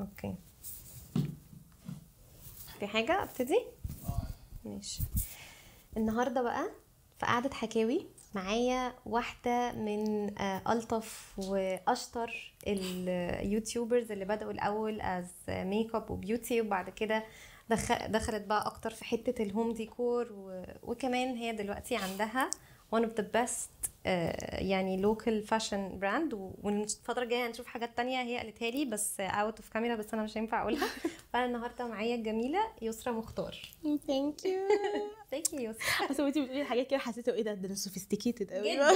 okay، في حاجة ابتدي؟ ماشي. النهارده بقى في قعدة حكاوي معايا واحدة من ألطف وأشطر ال YouTubers اللي بدأوا الأول as makeup و beauty، وبعد كده دخلت بقى أكتر في حتة ال home decor، وكمان هي دلوقتي عندها one of the best يعني local fashion brand، والفترة الجاية هنشوف حاجات تانية هي قالتها لي بس out of camera، بس أنا مش هينفع أقولها. فأنا النهاردة معايا الجميلة يسرا مختار. thank you. ازيك يا يسرا؟ اصل انتي بتقولي حاجات كده حسيت ايه ده انا sophisticated قوي. جدا.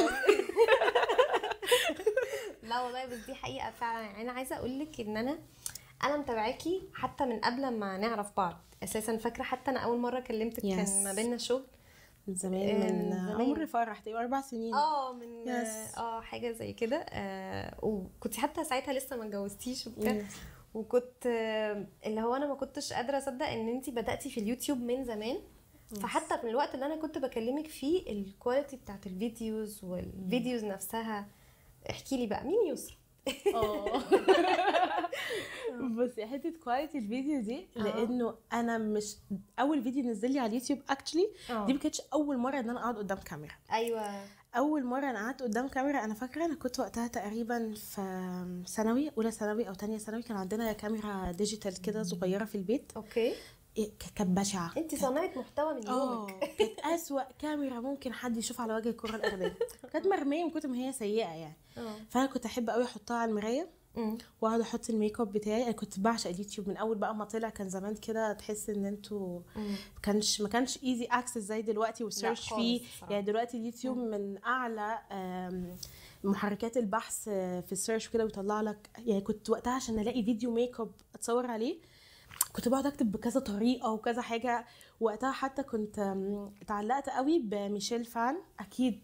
لا والله، بس دي حقيقة فعلا. يعني انا عايزة اقول لك ان انا متابعاكي حتى من قبل ما نعرف بعض اساسا. فاكرة حتى انا اول مرة كلمتك كان ما بيننا شغل من زمان، من عمر فرح تقريبا 4 سنين. من حاجة زي كده. وكنت حتى ساعتها لسه ما اتجوزتيش وبتاع، وكنت اللي هو انا ما كنتش قادرة اصدق ان انتي بدأتي في اليوتيوب من زمان. فحتى في الوقت اللي انا كنت بكلمك فيه ال quality بتاعت ال videos وال videos نفسها. احكي لي بقى مين يسرا؟ بصي، حتة quality الفيديو دي لانه انا مش اول فيديو نزل لي على اليوتيوب actually، دي ما كانتش اول مرة ان انا اقعد قدام كاميرا. ايوه، اول مرة انا قعدت قدام كاميرا انا فاكره انا كنت وقتها تقريبا في ثانوي، اولى ثانوي او ثانية ثانوي. كان عندنا كاميرا digital كده صغيرة في البيت. okay. كانت بشعة. انت صناعة محتوى من يومك. كانت اسوأ كاميرا ممكن حد يشوف على وجه الكره الارضية. كانت مرمية من كتر ما هي سيئه يعني. فانا كنت احب قوي احطها على المراية واقعد احط الميك اب بتاعي. انا كنت بعشق اليوتيوب من اول بقى ما طلع. كان زمان كده تحس ان انتوا ما كانش easy access زي دلوقتي وال search فيه. يعني دلوقتي اليوتيوب من اعلى محركات البحث في ال search وكده، ويطلع لك. يعني كنت وقتها عشان الاقي فيديو ميك اب اتصور عليه كنت بقعد اكتب بكذا طريقه وكذا حاجة. وقتها حتى كنت اتعلقت قوي بميشيل فان. اكيد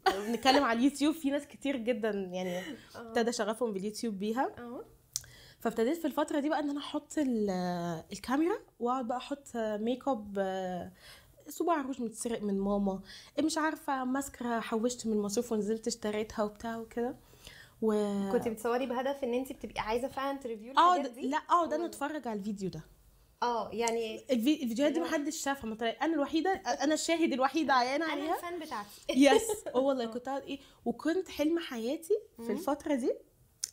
بنتكلم على اليوتيوب في ناس كتير جدا يعني ابتدى شغفهم باليوتيوب بيها. فابتديت في الفترة دي بقى ان انا احط الكاميرا واقعد بقى احط ميك اب، صباع روج متسرق من ماما، مش عارفه ماسكره حوشت من مصروف ونزلت اشتريتها وبتاع وكده. كنت بتصوري بهدف ان انت بتبقي عايزه فعلا ت review الحاجات دي؟ لا، اقعد انا اتفرج على الفيديو ده. يعني الفيديوهات دي محدش شافها، انا الوحيدة، انا الشاهد الوحيد عيانه عليها، انا ال fan بتاعتي. yes، والله كنت ايه. وكنت حلم حياتي في الفترة دي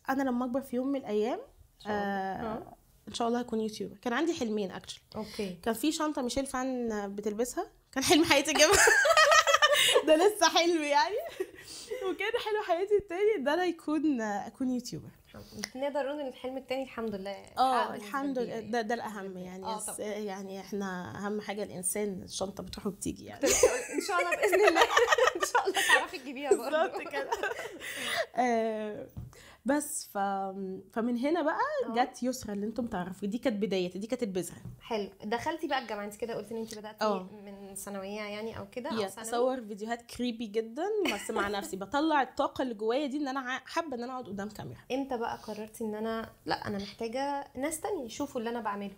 انا لما اكبر في يوم من الايام ان شاء الله هكون YouTuber. كان عندي حلمين actually. okay. كان في شنطه ميشيل فان بتلبسها، كان حلم حياتي اجيبها. ده لسه حلم يعني. وكان حلم حياتي التاني ده انا اكون YouTuber. نقدر نقول ان الحلم التاني الحمد لله. الحمد لله، ده الاهم يعني. يعني احنا اهم حاجة الانسان الشنطة بتروح وبتيجي يعني. ان شاء الله باذن الله. ان شاء الله تعرفي تجيبيها برضه. بالظبط كده. بس فمن هنا بقى جت يسرا اللي انتم تعرفوا. دي كانت بدايتي، دي كانت البذرة. حلو. دخلتي بقى الجامعة، انت كده قلتي ان انت بداتي من ثانوية يعني او كده. او اصور فيديوهات creepy جدا بس مع نفسي، بطلع الطاقة اللي جوايا دي ان انا حابة ان انا اقعد قدام كاميرا. امتى بقى قررتي ان انا لا انا محتاجه ناس تانية يشوفوا اللي انا بعمله؟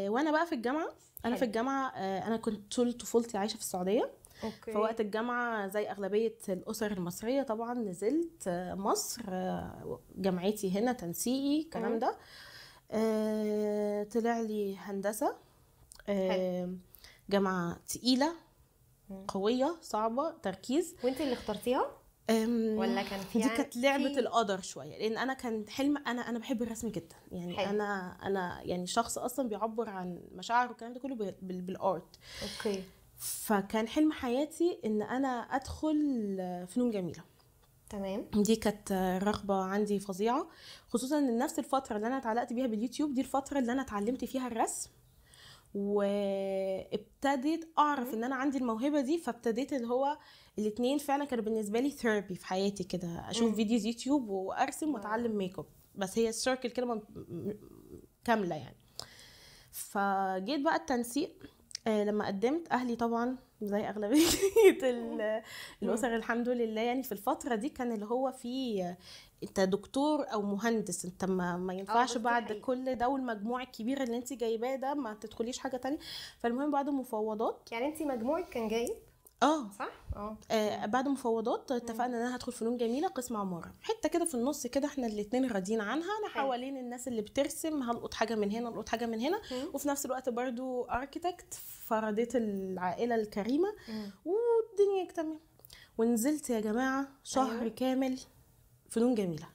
وانا بقى في الجامعة. انا في الجامعة انا كنت طول طفولتي عايشه في السعودية. okay. فوقت الجامعة زي أغلبية الأسر المصرية طبعا نزلت مصر، جامعتي هنا تنسيقي الكلام ده. طلع لي هندسة، جامعة تقيلة قوية صعبة تركيز. وانت اللي اخترتيها ولا كان في؟ دي كانت لعبة القدر شوية، لأن أنا كان حلم، أنا بحب الرسم جدا يعني. حلو. أنا يعني شخص أصلا بيعبر عن مشاعره والكلام ده كله بال art. okay. فكان حلم حياتي ان انا ادخل فنون جميلة. تمام. دي كانت رغبة عندي فظيعة، خصوصا ان نفس الفترة اللي انا اتعلقت بيها باليوتيوب دي الفترة اللي انا اتعلمت فيها الرسم، وابتديت اعرف ان انا عندي الموهبة دي. فابتديت اللي هو الاثنين فعلا كانوا بالنسبة لي therapy في حياتي كده، اشوف videos يوتيوب وارسم واتعلم ميك اب، بس هي ال circle كده كاملة يعني. فجيت بقى التنسيق لما قدمت، اهلي طبعا زي اغلبية الاسر الحمد لله يعني في الفترة دي كان اللي هو في انت دكتور او مهندس، انت ما ينفعش بعد كل ده والمجموع الكبير اللي انت جايباه ده ما تدخليش حاجة تانية. فالمهم بعد المفاوضات يعني انت مجموعك كان جايب؟ صح؟ بعد مفاوضات اتفقنا ان انا هدخل فنون جميلة قسم عمارة، حتة كده في النص كده احنا الاثنين راضيين عنها. انا حوالين الناس اللي بترسم هلقط حاجة من هنا هلقط حاجة من هنا، وفي نفس الوقت برضو architect، فرضيت العائلة الكريمة والدنيا تمام. ونزلت يا جماعة شهر كامل فنون جميلة،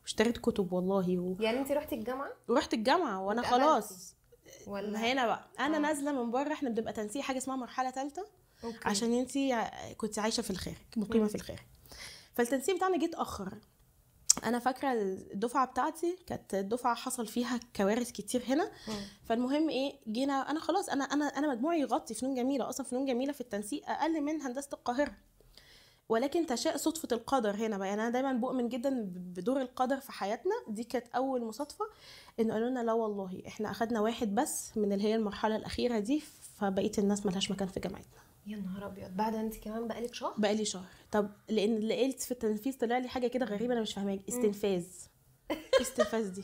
واشتريت كتب والله يعني انت رحتي الجامعة؟ رحت الجامعة وانا خلاص ولا هنا بقى انا نازله من بره. احنا بنبقى تنسيق حاجة اسمها مرحلة ثالثة، عشان انت كنت عايشه في الخارج، مقيمة في الخارج. فالتنسيق بتاعنا جه اتاخر. انا فاكره الدفعة بتاعتي كانت الدفعة حصل فيها كوارث كتير هنا. فالمهم ايه، جينا انا خلاص انا انا انا مجموعي يغطي فنون جميلة، اصلا فنون جميلة في التنسيق اقل من هندسة القاهرة، ولكن تشاء صدفة القدر هنا بقى. يعني انا دايما بؤمن جدا بدور القدر في حياتنا. دي كانت اول مصادفة انه قالوا لنا لا والله احنا اخدنا واحد بس من اللي هي المرحلة الاخيرة دي، فبقيه الناس ملهاش مكان في جامعتنا. يا نهار ابيض. بعد انت كمان بقالك شهر؟ بقالي شهر. طب لان لقيت في التنفيذ طلع لي حاجة كده غريبة انا مش فاهماها، استنفاذ. استنفاذ دي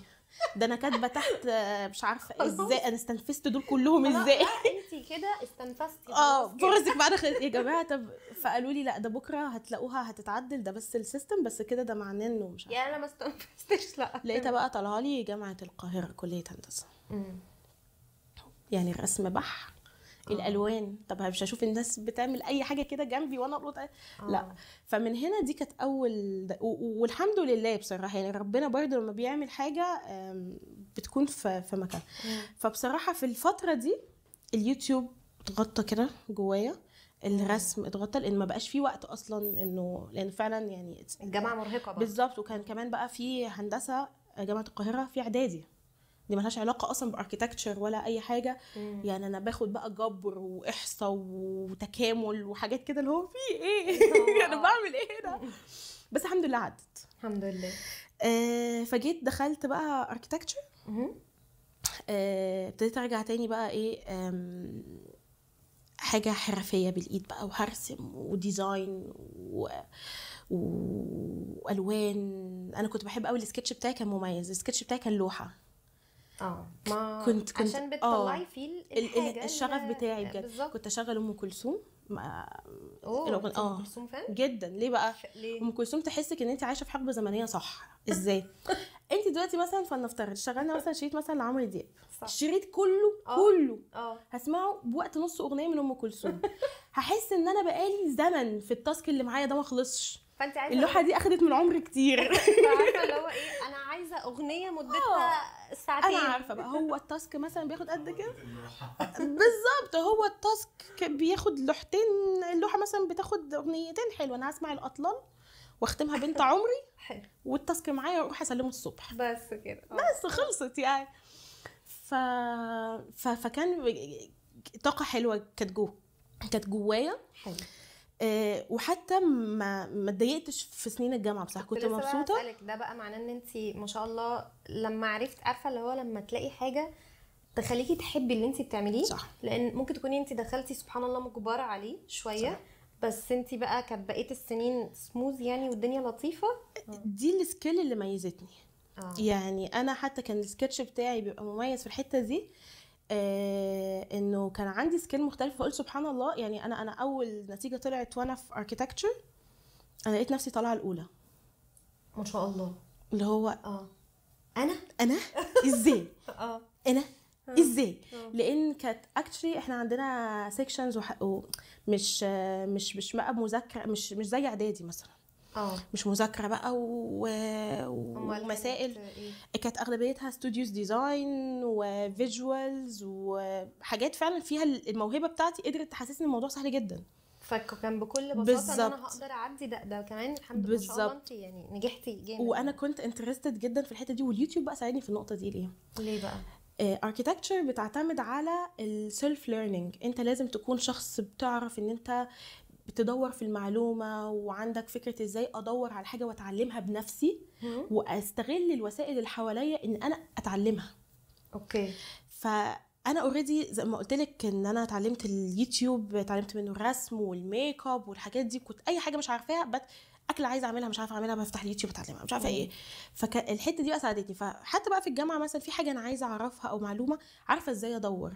ده انا كاتبه تحت مش عارفه ازاي انا استنفذت دول كلهم ازاي. انت كده استنفذتي فرصك بعد يا جماعة. طب فقالوا لي لا ده بكره هتلاقوها هتتعدل، ده بس ال system بس كده، ده معناه انه مش عارفه. يعني انا ما استنفذتش. لا لقيتها بقى طالعه لي جامعه القاهرة كليه هندسة. يعني الرسم بح، الالوان، طب مش هشوف الناس بتعمل اي حاجة كده جنبي وانا القط لا. فمن هنا دي كانت اول والحمد لله بصراحة، يعني ربنا برضو لما بيعمل حاجة بتكون في مكان. فبصراحة في الفترة دي اليوتيوب اتغطى كده جوايا، الرسم اتغطى، لان ما بقاش في وقت اصلا، انه لان فعلا يعني الجامعة مرهقة بقى. بالظبط. وكان كمان بقى في هندسة جامعه القاهرة في اعدادي، دي ملهاش علاقة اصلا ب architecture ولا اي حاجة. يعني انا باخد بقى جبر واحصاء وتكامل وحاجات كده اللي هو في ايه انا بعمل ايه هنا؟ بس الحمد لله عدت الحمد لله. فجيت دخلت بقى architecture. ابتديت ارجع تاني بقى ايه، حاجة حرفية بالايد بقى، وهرسم و design والوان. انا كنت بحب قوي السكتش بتاعي، كان مميز. السكتش بتاعي كان لوحة. ما كنت عشان بتطلعي فيه الحاجة الشغف بتاعي بجد. بالزبط. كنت اشغل ام كلثوم. ام كلثوم fan جدا. ليه بقى؟ ليه؟ ام كلثوم تحسك ان انت عايشه في حقبة زمنية صح. ازاي؟ انت دلوقتي مثلا فلنفترض شغلنا مثلا شريط مثلا لعمرو دياب، الشريط كله كله هسمعه بوقت نص اغنية من ام كلثوم. هحس ان انا بقالي زمن في ال task اللي معايا ده ما خلصش. فانت عايزه اللوحة دي اخدت من عمري كتير. عارفه اللي هو ايه، انا عايزه اغنية مدتها ساعتين. انا عارفه بقى هو ال task مثلا بياخد قد كده بالظبط. هو ال task بياخد لوحتين، اللوحة مثلا بتاخد اغنيتين. حلو، انا هسمع الاطلال واختمها بنت عمري. حلو. وال task معايا واروح اسلمه الصبح بس كده، بس خلصت يعني. فكان طاقة حلوة كانت جوايا. حلو. وحتى ما اتضايقتش في سنين الجامعة بصراحة، كنت مبسوطة. ده بقى معناه ان انت ما شاء الله لما عرفت، عارفه اللي هو لما تلاقي حاجة تخليكي تحبي اللي انت بتعمليه. صح. لان ممكن تكوني انت دخلتي سبحان الله مجبرة عليه شوية. صح. بس انت بقى كانت بقية السنين سموز يعني، والدنيا لطيفة. دي ال skill اللي ميزتني. يعني انا حتى كان السكتش بتاعي بيبقى مميز في الحتة دي، انه كان عندي skill مختلف. فقلت سبحان الله، يعني انا اول نتيجة طلعت وانا في architecture انا لقيت نفسي طالعه الاولى. ما شاء الله. اللي هو انا ازاي؟ انا ازاي؟ لان كانت actually احنا عندنا sections ومش مش مش بقى مذاكرة، مش زي اعدادي مثلا. مش مذاكرة بقى ومسائل. كانت اغلبيتها studios design و visuals وحاجات فعلا فيها الموهبة بتاعتي قدرت تحسسني الموضوع سهل جدا. فكان بكل بساطة ان انا هقدر اعدي ده كمان الحمد لله. ما شاء الله انت يعني نجحتي جامد. وانا كنت interested جدا في الحتة دي، واليوتيوب بقى ساعدني في النقطة دي. ليه؟ ليه بقى؟ architecture بتعتمد على ال self learning. انت لازم تكون شخص بتعرف ان انت بتدور في المعلومة، وعندك فكرة ازاي ادور على حاجة واتعلمها بنفسي، واستغل الوسائل اللي حواليا ان انا اتعلمها. okay. فانا already زي ما قلت لك ان انا اتعلمت اليوتيوب، اتعلمت منه الرسم والميك اب والحاجات دي. كنت اي حاجة مش عارفاها اكله عايزه اعملها مش عارفه اعملها، بفتح اليوتيوب اتعلمها، مش عارفه ايه. فالحته دي بقى ساعدتني. فحتى بقى في الجامعة مثلا في حاجة انا عايزه اعرفها او معلومة، عارفه ازاي ادور،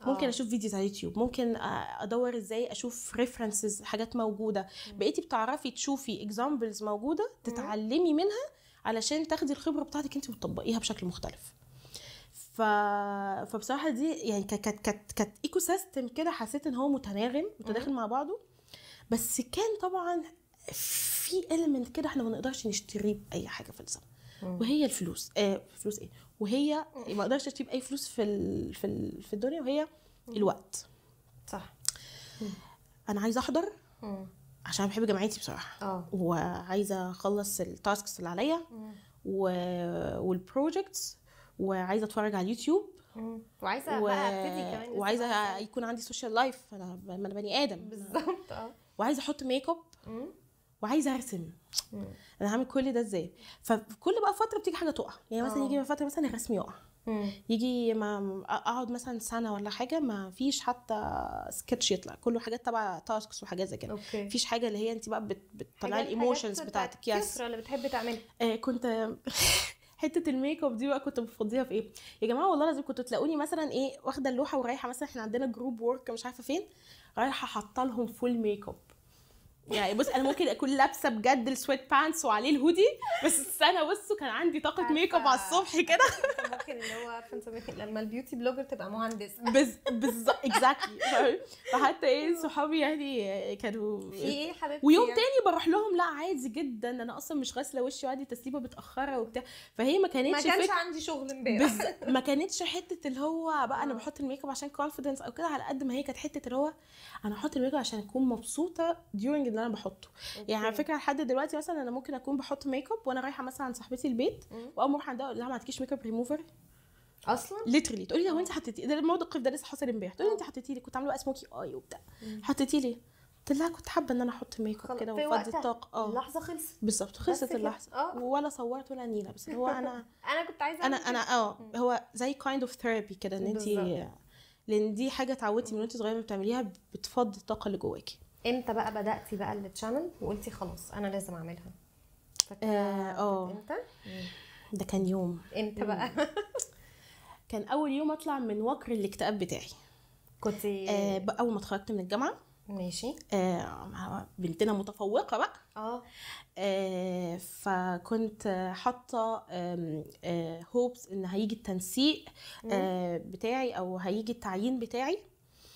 ممكن اشوف videos على اليوتيوب، ممكن ادور ازاي، اشوف references، حاجات موجودة. بقيتي بتعرفي تشوفي examples موجودة تتعلمي منها علشان تاخدي الخبرة بتاعتك انت وتطبقيها بشكل مختلف. فبصراحة دي يعني كانت ecosystem كده، حسيت ان هو متناغم متداخل مع بعضه. بس كان طبعا في element كده احنا ما نقدرش نشتريه باي حاجة في الزمن، وهي الفلوس. فلوس ايه؟ وهي ما اقدرش اشتري باي فلوس في الدنيا، وهي الوقت. صح. انا عايزه احضر عشان بحب جامعتي بصراحة، وعايزه اخلص ال tasks اللي عليا وال projects، وعايزه اتفرج على اليوتيوب، وعايزه بقى ابتدي كمان، وعايزه يكون عندي social life، انا بني ادم بالظبط. وعايزه احط ميك اب، وعايزه ارسم. انا هعمل كل ده ازاي؟ فكل بقى فترة بتيجي حاجة تقع، يعني مثلا يجي فترة مثلا الرسم يقع، يجي ما اقعد مثلا سنة ولا حاجة ما فيش حتى سكتش يطلع، كله حاجات تبع tasks وحاجات زي كده. مفيش حاجة اللي هي انت بقى بتطلعي ال emotions بتاعتك. yes، اللي بتحبي تعملي. كنت حتة الميك اب دي بقى كنت بفضيها في ايه يا جماعة؟ والله لازم كنتوا تلاقوني مثلا ايه، واخده اللوحة ورايحه، مثلا احنا عندنا group work مش عارفه فين، رايحة حاطه لهم full makeup. يعني بص انا ممكن اكون لابسه بجد ال sweatpants وعليه الهودي، بس السنة بصوا كان عندي طاقة ميك اب على الصبح كده. ممكن اللي هو عارفه لما ال beauty blogger تبقى مهندس. بالظبط، exactly. فحتى ايه صحابي يعني كانوا في ايه حبيبتي، ويوم تاني بروح لهم لا عادي جدا، انا اصلا مش غاسله وشي وعندي تسليبه متاخرة وبتاع. فهي ما كانتش، ما كانش عندي شغل امبارح، ما كانتش حتة اللي هو بقى انا بحط الميك اب عشان confidence او كده، على قد ما هي كانت حتة اللي هو انا احط الميك اب عشان اكون مبسوطة during اللي انا بحطه. يعني على فكرة لحد دلوقتي مثلا انا ممكن اكون بحط ميك اب وانا رايحة مثلا عند صاحبتي البيت، واقوم اروح عندها اقول لها ما عندكيش ميك اب ريموفر اصلا، literally تقولي لي هو انت حطيتي ده، الموقف ده لسه حاصل امبارح، تقولي انت حطيتي لي، كنت عامله بقى smoky eye وبتاع، حطيتي لي؟ قلت لها كنت حابة ان انا احط ميك اب كده وافضي الطاقة. اللحظة خلصت بالظبط، خلصت اللحظة، ولا صورت ولا نيله، بس هو انا انا كنت عايزه انا هو زي kind of therapy كده، ان انت لان دي حاجة اتعودتي من وانت صغيرة بتعمليها، بتفضي الطاقة اللي جواكي. امتى بقى بدأتي بقى ال channel وقلتي خلاص انا لازم اعملها؟ امتى؟ ده كان يوم امتى بقى؟ كان اول يوم اطلع من وكر الاكتئاب بتاعي. كنت اول ما اتخرجت من الجامعة. ماشي. بنتنا متفوقه بقى. فكنت حاطه hopes ان هيجي التنسيق بتاعي او هيجي التعيين بتاعي،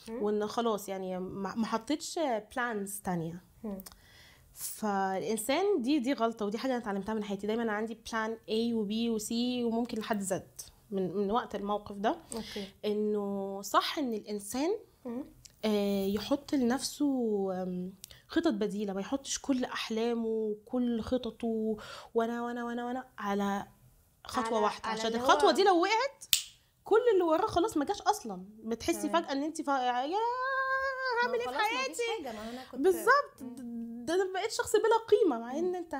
وان خلاص يعني ما حطيتش plans تانية. فالانسان دي غلطه، ودي حاجة انا اتعلمتها من حياتي، دايما عندي plan A و B و C وممكن لحد Z من وقت الموقف ده. okay. انه صح ان الانسان يحط لنفسه خطط بديله، ما يحطش كل احلامه وكل خططه وانا وانا وانا وانا على خطوة واحدة، عشان الخطوة دي لو وقعت كل اللي وراه خلاص ما جاش اصلا. بتحسي فجاة ان انت يا هعمل ايه في حياتي بالظبط، ده انا بقيت شخص بلا قيمة، مع ان انت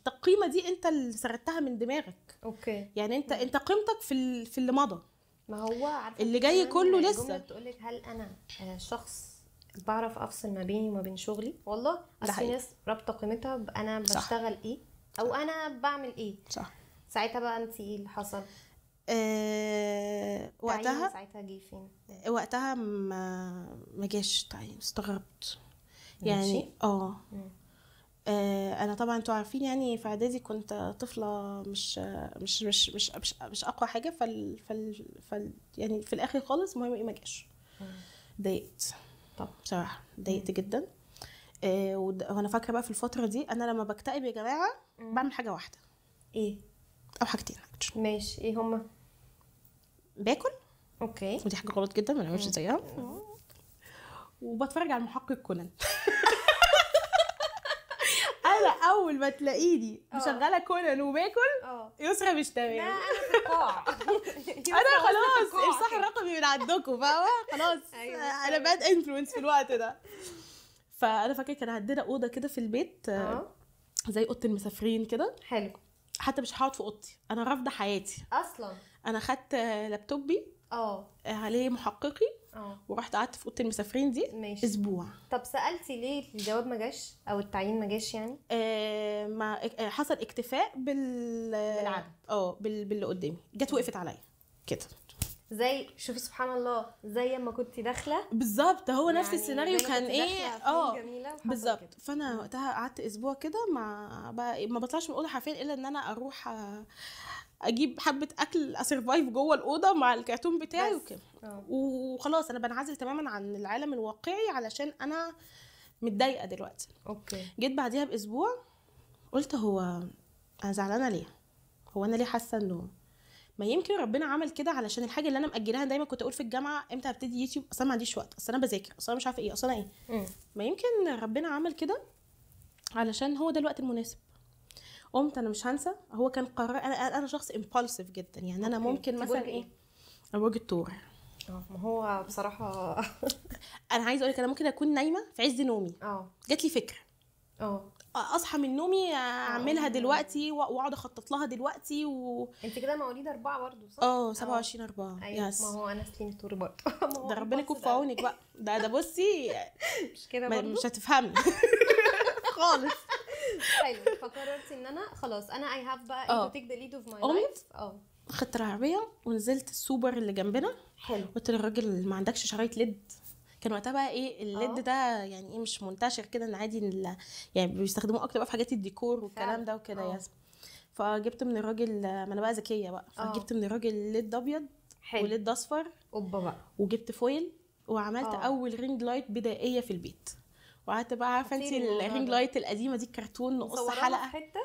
القيمة دي انت اللي سردتها من دماغك. okay. يعني انت قيمتك في اللي مضى، ما هو عارفه اللي جاي كله لسه. بتقول لك هل انا شخص بعرف افصل ما بيني وما بين شغلي؟ والله اصل في ناس رابطه قيمتها انا بشتغل ايه او انا بعمل ايه. صح. ساعتها بقى انت ايه اللي حصل؟ وقتها ساعتها جه فين؟ وقتها ما جاش تعيين، استغربت يعني. انا طبعا انتوا عارفين يعني في اعدادي كنت طفله مش مش مش مش مش, مش اقوى حاجة، فال فال فال يعني في الاخر خالص المهم ايه ما جاش. ضايقت طب بصراحة، ضايقت جدا. وانا فاكره بقى في الفترة دي انا لما بكتئب يا جماعة بعمل حاجة واحدة. ايه؟ او حاجتين. ماشي، ايه هما؟ باكل. okay. ودي حاجة غلط جدا ما نعملش زيها. وبتفرج على المحقق كونان. انا اول ما تلاقيني مشغله كونان وباكل يسرا مش تمام. لا انا في القاع. انا خلاص امسحوا رقمي من عندكم، فاهمه؟ خلاص. أيوة. انا bad influence في الوقت ده. فانا فاكره كان عندنا اوضة كده في البيت زي اوضة المسافرين كده. حلو. حتى مش هقعد في اوضتي، انا رافضه حياتي اصلا. انا خدت لابتوبي عليه محققي. ورحت قعدت في اوضة المسافرين دي. ماشي. اسبوع. طب سالتي ليه الجواب ما جاش او التعيين ما جاش يعني؟ ما حصل اكتفاء بالعدد باللي قدامي، جت وقفت عليا كده زي شوفي سبحان الله زي ما كنت داخله بالظبط، هو يعني نفس السيناريو كان ايه بالظبط. فانا وقتها قعدت اسبوع كده ما بقى ما بطلعش من الاوضة حرفيا الا ان انا اروح اجيب حبه اكل ا survive جوه الاوضة مع الكرتون بتاعي وكده، وخلاص انا بنعزل تماما عن العالم الواقعي علشان انا متضايقة دلوقتي. okay. جيت بعديها باسبوع قلت هو انا زعلانة ليه؟ هو انا ليه حاسه انه ما يمكن ربنا عمل كده علشان الحاجة اللي انا مأجلاها دايما كنت اقول في الجامعة امتى هبتدي يوتيوب، اصلا ما عنديش وقت، اصلا انا بذاكر، اصلا مش عارفه ايه، اصلا ايه. ما يمكن ربنا عمل كده علشان هو ده الوقت المناسب. قمت انا مش هنسى، هو كان قرار، انا شخص impulsive جدا يعني. انا ممكن مثلا ايه، انا برج الثور. ما هو بصراحة انا عايزه اقول لك انا ممكن اكون نايمة في عز نومي جات لي فكرة، اصحى من نومي اعملها دلوقتي واقعد اخطط لها دلوقتي انت كده مواليد 4 برضه صح؟ 27/4. ايوه ما هو انا سليم تور برضه. ده ربنا يكون في عونك بقى، ده بصي مش كده برضه مش هتفهمي خالص. حلو. فقررت ان انا خلاص انا I have بقى to take the lead of my life. خدت العربية ونزلت السوبر اللي جنبنا. حلو. قلت للراجل ما عندكش شرايط LED؟ كان وقتها بقى ايه ال LED ده يعني ايه مش منتشر كده، ان عادي يعني بيستخدموه اكتر بقى في حاجات الديكور والكلام ده وكده. yes. فجبت من الراجل، ما انا بقى ذكية بقى، فجبت من الراجل LED ابيض و LED اصفر اوبا بقى، وجبت foil وعملت اول ring light بدائية في البيت. وقعدت بقى عارفه انت ال ring light القديمة دي الكرتون نقص حلقة حتة.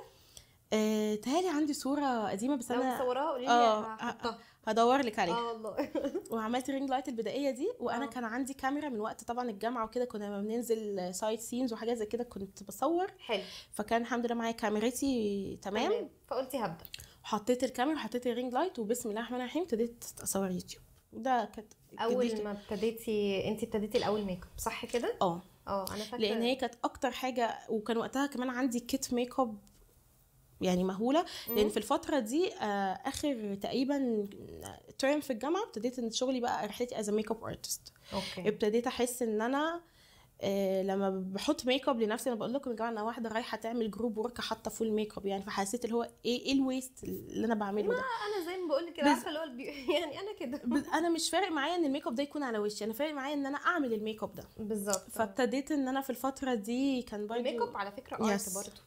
تهالي عندي صوره قديمة بس انا لو صورها قولي لي هحطها، هدور لك عليها. والله. وعملت ring light البدائية دي، وانا كان عندي كاميرا من وقت طبعا الجامعة وكده، كنا لما بننزل site scenes وحاجات زي كده كنت بصور. حلو. فكان الحمد لله معايا كاميرتي تمام. فقلتي هبدا، حطيت الكاميرا وحطيت ال ring light وبسم الله الرحمن الرحيم ابتديت اصور يوتيوب. وده كانت اول ما ابتديتي. انت ابتديتي الاول ميك اب صح كده؟ انا فاكره لان هي كانت اكتر حاجة، وكان وقتها كمان عندي kit makeup يعني مهولة، لان في الفترة دي اخر تقريبا term في الجامعة ابتديت ان شغلي بقى رحلتي as makeup artist. ابتديت احس ان انا لما بحط ميك اب لنفسي، انا بقول لكم يا جماعة انا واحدة رايحة تعمل group work حاطه full makeup يعني، فحسيت اللي هو ايه ال waste اللي انا بعمله ده. انا زي ما بقول لك كده، عارفه اللي هو يعني انا كده انا مش فارق معايا ان الميك اب ده يكون على وشي، انا فارق معايا ان انا اعمل الميك اب ده بالظبط. فابتديت ان انا في الفترة دي كان برضه الميك اب على فكرة art برضه.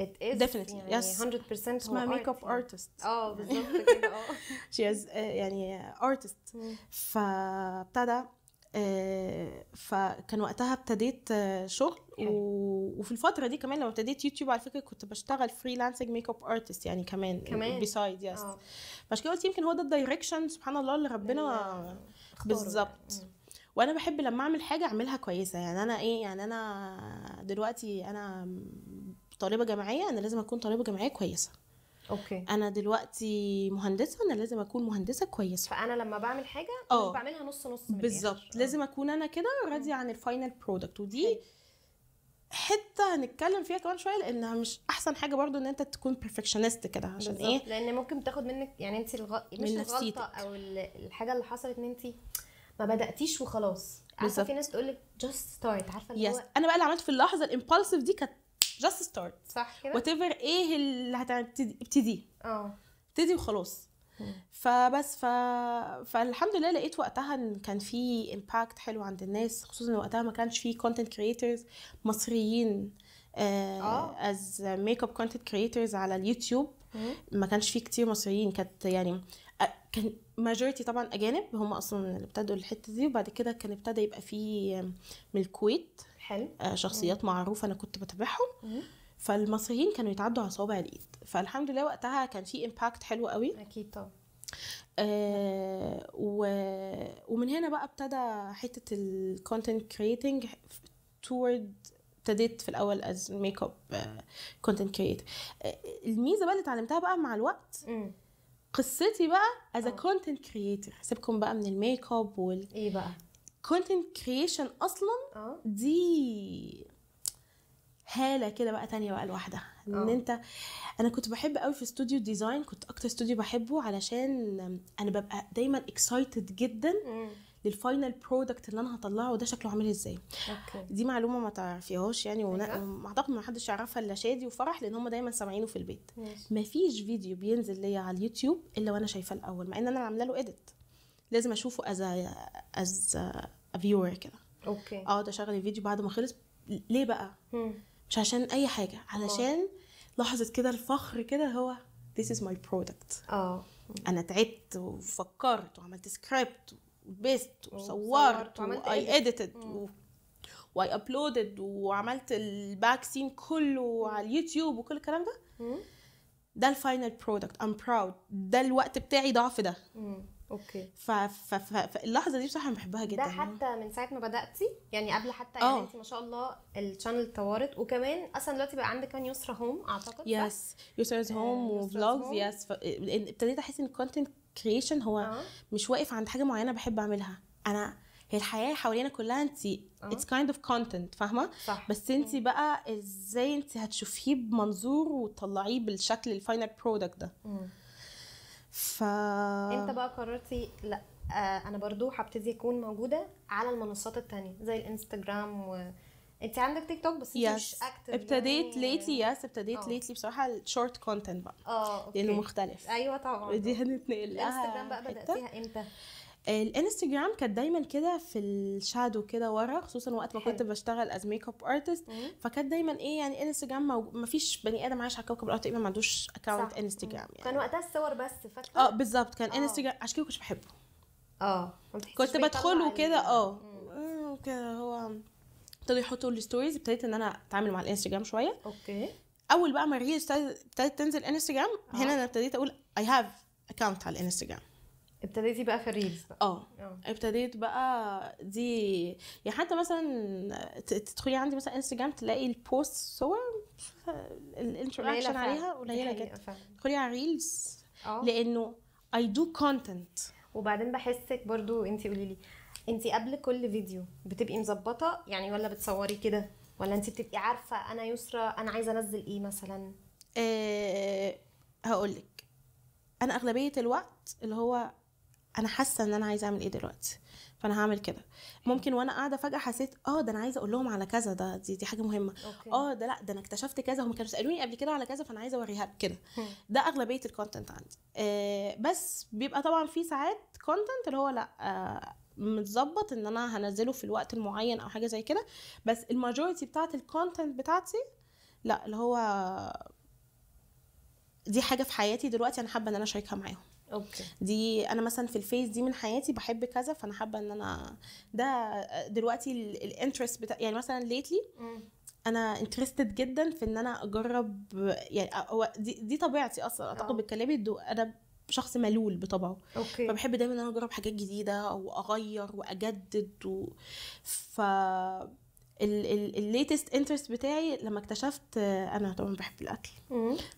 It is definitely يعني yes 100% اسمها makeup artist. بالظبط كده. she is يعني artist. فابتدى فكان وقتها ابتديت شغل وفي الفترة دي كمان لما ابتديت يوتيوب على فكرة كنت بشتغل freelancing makeup artist يعني كمان beside. yes. فعشان كده قلت يمكن هو ده ال direction سبحان الله اللي ربنا بالظبط. وانا بحب لما اعمل حاجة اعملها كويسة يعني. انا ايه يعني، انا دلوقتي انا طالبه جامعية، انا لازم اكون طالبه جامعية كويسة. okay. انا دلوقتي مهندسه، انا لازم اكون مهندسه كويسة. فانا لما بعمل حاجة مش بعملها نص نص بالظبط. لازم اكون انا كده راضية عن ال final product. ودي حتة هنتكلم فيها كمان شوية، لانها مش احسن حاجة برضو ان انت تكون perfectionist كده، عشان ايه؟ لان ممكن تاخد منك يعني انت مش الغلطة او الحاجة اللي حصلت ان انت ما بداتيش وخلاص. عارفه في ناس تقول لك just start، عارفه اللي هو انا بقى اللي عملت في اللحظة ال impulsive دي كانت just start صح كده، whatever ايه اللي هتبتدي ابتدي ابتدي وخلاص. فبس فالحمد لله لقيت وقتها ان كان في impact حلو عند الناس، خصوصا ان وقتها ما كانش في content creators مصريين as makeup content creators على اليوتيوب. ما كانش في كتير مصريين، كانت يعني كان majority طبعا اجانب هم اصلا اللي ابتدوا الحتة دي. وبعد كده كان ابتدى يبقى في من الكويت حلو شخصيات معروفة انا كنت بتابعهم. فالمصريين كانوا يتعدوا على صوابع الايد. فالحمد لله وقتها كان في impact حلو قوي. اكيد طبعا. ومن هنا بقى ابتدى حتة ال content creating toward. ابتديت في الاول as makeup content creator. الميزة بقى اللي اتعلمتها بقى مع الوقت قصتي بقى as content creator، سيبكم بقى من الميك اب وال ايه بقى content creation اصلا دي هاله كده بقى تانية بقى لوحدها. ان انت انا كنت بحب قوي في استوديو design، كنت اكتر استوديو بحبه علشان انا ببقى دايما excited جدا لل final product اللي انا هطلعه ده شكله عامل ازاي. دي معلومة ما تعرفيهاش يعني، واعتقد ما حدش يعرفها الا شادي وفرح، لان هم دايما سامعينه في البيت. ما فيش فيديو بينزل ليا على اليوتيوب الا وانا شايفاه الاول، مع ان انا عامله له edit، لازم اشوفه as a viewer كده. okay. اقعد اشغل الفيديو بعد ما خلص. ليه بقى؟ مش عشان اي حاجة، علشان لحظة كده الفخر كده، هو this is my product. انا تعبت وفكرت وعملت سكريبت ولبست وصورت وعملت و I edited و I uploaded وعملت ال back scene كله على اليوتيوب وكل الكلام ده. ده ال final product، I'm proud، ده الوقت بتاعي ضعف ده. okay. فاللحظه دي بصراحة انا بحبها جدا. ده حتى من ساعة ما بداتي يعني، قبل حتى يعني انت ما شاء الله ال channel اتطورت، وكمان اصلا دلوقتي بقى عندك كمان يسرا Home اعتقد، صح؟ yes، يسرا's Home و vlogs. yes، ابتديت احس ان ال content creation هو مش واقف عند حاجة معينة بحب اعملها انا، هي الحياة حوالينا كلها انت it's kind of content، فاهمه؟ صح. بس انت بقى ازاي انت هتشوفيه بمنظور وتطلعيه بالشكل ال final product ده. انت بقى قررتي لا انا برضو هبتدي اكون موجودة على المنصات التانية زي الانستجرام انت عندك تيك توك بس انت مش yes active. ابتديت lately، yes، ابتديت lately بصراحة ال short content بقى لانه مختلف. ايوه طبعا. دي هنتنقل لها. الانستجرام بقى حتة. بدأتيها امتى؟ الانستجرام كانت دايما كده في ال shadow كده ورا، خصوصا وقت ما كنت بشتغل as makeup artist. فكانت دايما ايه يعني، انستجرام ما فيش بني ادم عايش على كوكب الارض تقريبا ما عندوش account انستجرام يعني. كان وقتها الصور بس، فاكره؟ اه بالظبط، كان انستجرام، عشان كده كنتش بحبه. ما بتحسيش كنت بيطلع بدخله كده كده، هو ابتدوا يحطوا ال stories، ابتديت ان انا اتعامل مع الانستجرام شويه. اول بقى ما ال reels ابتدت تنزل انستجرام، هنا انا ابتديت اقول I have account على الانستجرام. ابتديتي بقى في ال reels بقى. اه. ابتديت بقى دي يعني، حتى مثلا تدخلي عندي مثلا انستجرام تلاقي ال post صور، ال interaction فعلا. عليها دي قليله حقيقة جدا. فعلا. ادخلي على reels لانه I do content. وبعدين بحسك برضو، انتي قولي لي، انتي قبل كل فيديو بتبقي مظبطه يعني، ولا بتصوري كده، ولا انتي بتبقي عارفه انا يسرا انا عايزه انزل ايه مثلا؟ هقول لك، انا اغلبية الوقت اللي هو انا حاسه ان انا عايزه اعمل ايه دلوقتي، فانا هعمل كده. ممكن وانا قاعدة فجاة حسيت ده انا عايزه اقول لهم على كذا، ده دي حاجة مهمه. ده لا، ده انا اكتشفت كذا، هم كانوا سالوني قبل كده على كذا، فانا عايزه اوريها كده. ده اغلبية ال content عندي. بس بيبقى طبعا في ساعات content اللي هو لا متظبط ان انا هنزله في الوقت المعين او حاجة زي كده، بس ال majority بتاعت ال content بتاعتي لا، اللي هو دي حاجة في حياتي دلوقتي انا حابة ان انا اشاركها معاهم. دي انا مثلا في ال phase دي من حياتي بحب كذا، فانا حابة ان انا ده دلوقتي ال interest بتاع، يعني مثلا lately انا interested جدا في ان انا اجرب، يعني هو دي طبيعتي اصلا اعتقد بالكلام، انا شخص ملول بطبعه. فبحب دايما ان انا اجرب حاجات جديدة واغير واجدد ف ال latest interest بتاعي لما اكتشفت، انا طبعا بحب الاكل،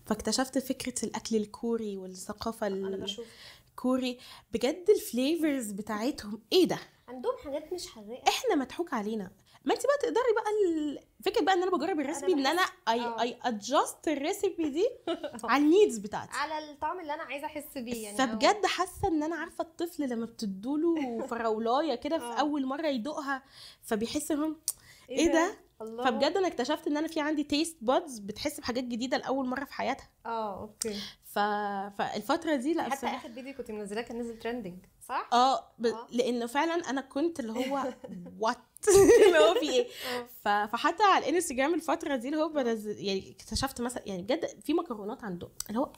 فاكتشفت فكرة الاكل الكوري والثقافة انا بشوف الكوري، بجد ال flavors بتاعتهم ايه ده، عندهم حاجات مش حراقه. احنا مضحوك علينا. ما انت بقى تقدري بقى فكرة بقى ان انا بجرب ال recipe، ان انا I adjust ال recipe دي على ال needs بتاعتي، على الطعم اللي انا عايزه احس بيه يعني. فبجد حاسه ان انا عارفه الطفل لما بتدوله فراولايه كده في اول مرة يدوقها فبيحس انهم ايه ده؟ الله. فبجد انا اكتشفت ان انا في عندي taste buds بتحس بحاجات جديدة لاول مرة في حياتها. Okay. فالفتره دي لا حتى اخر فيديو كنت منزلاه كان نزل trending، صح؟ اه. لانه فعلا انا كنت اللي هو what، اللي هو في ايه؟ فحتى على الانستجرام الفترة دي اللي هو بنزل، يعني اكتشفت مثلا يعني بجد في مكرونات عندهم اللي هو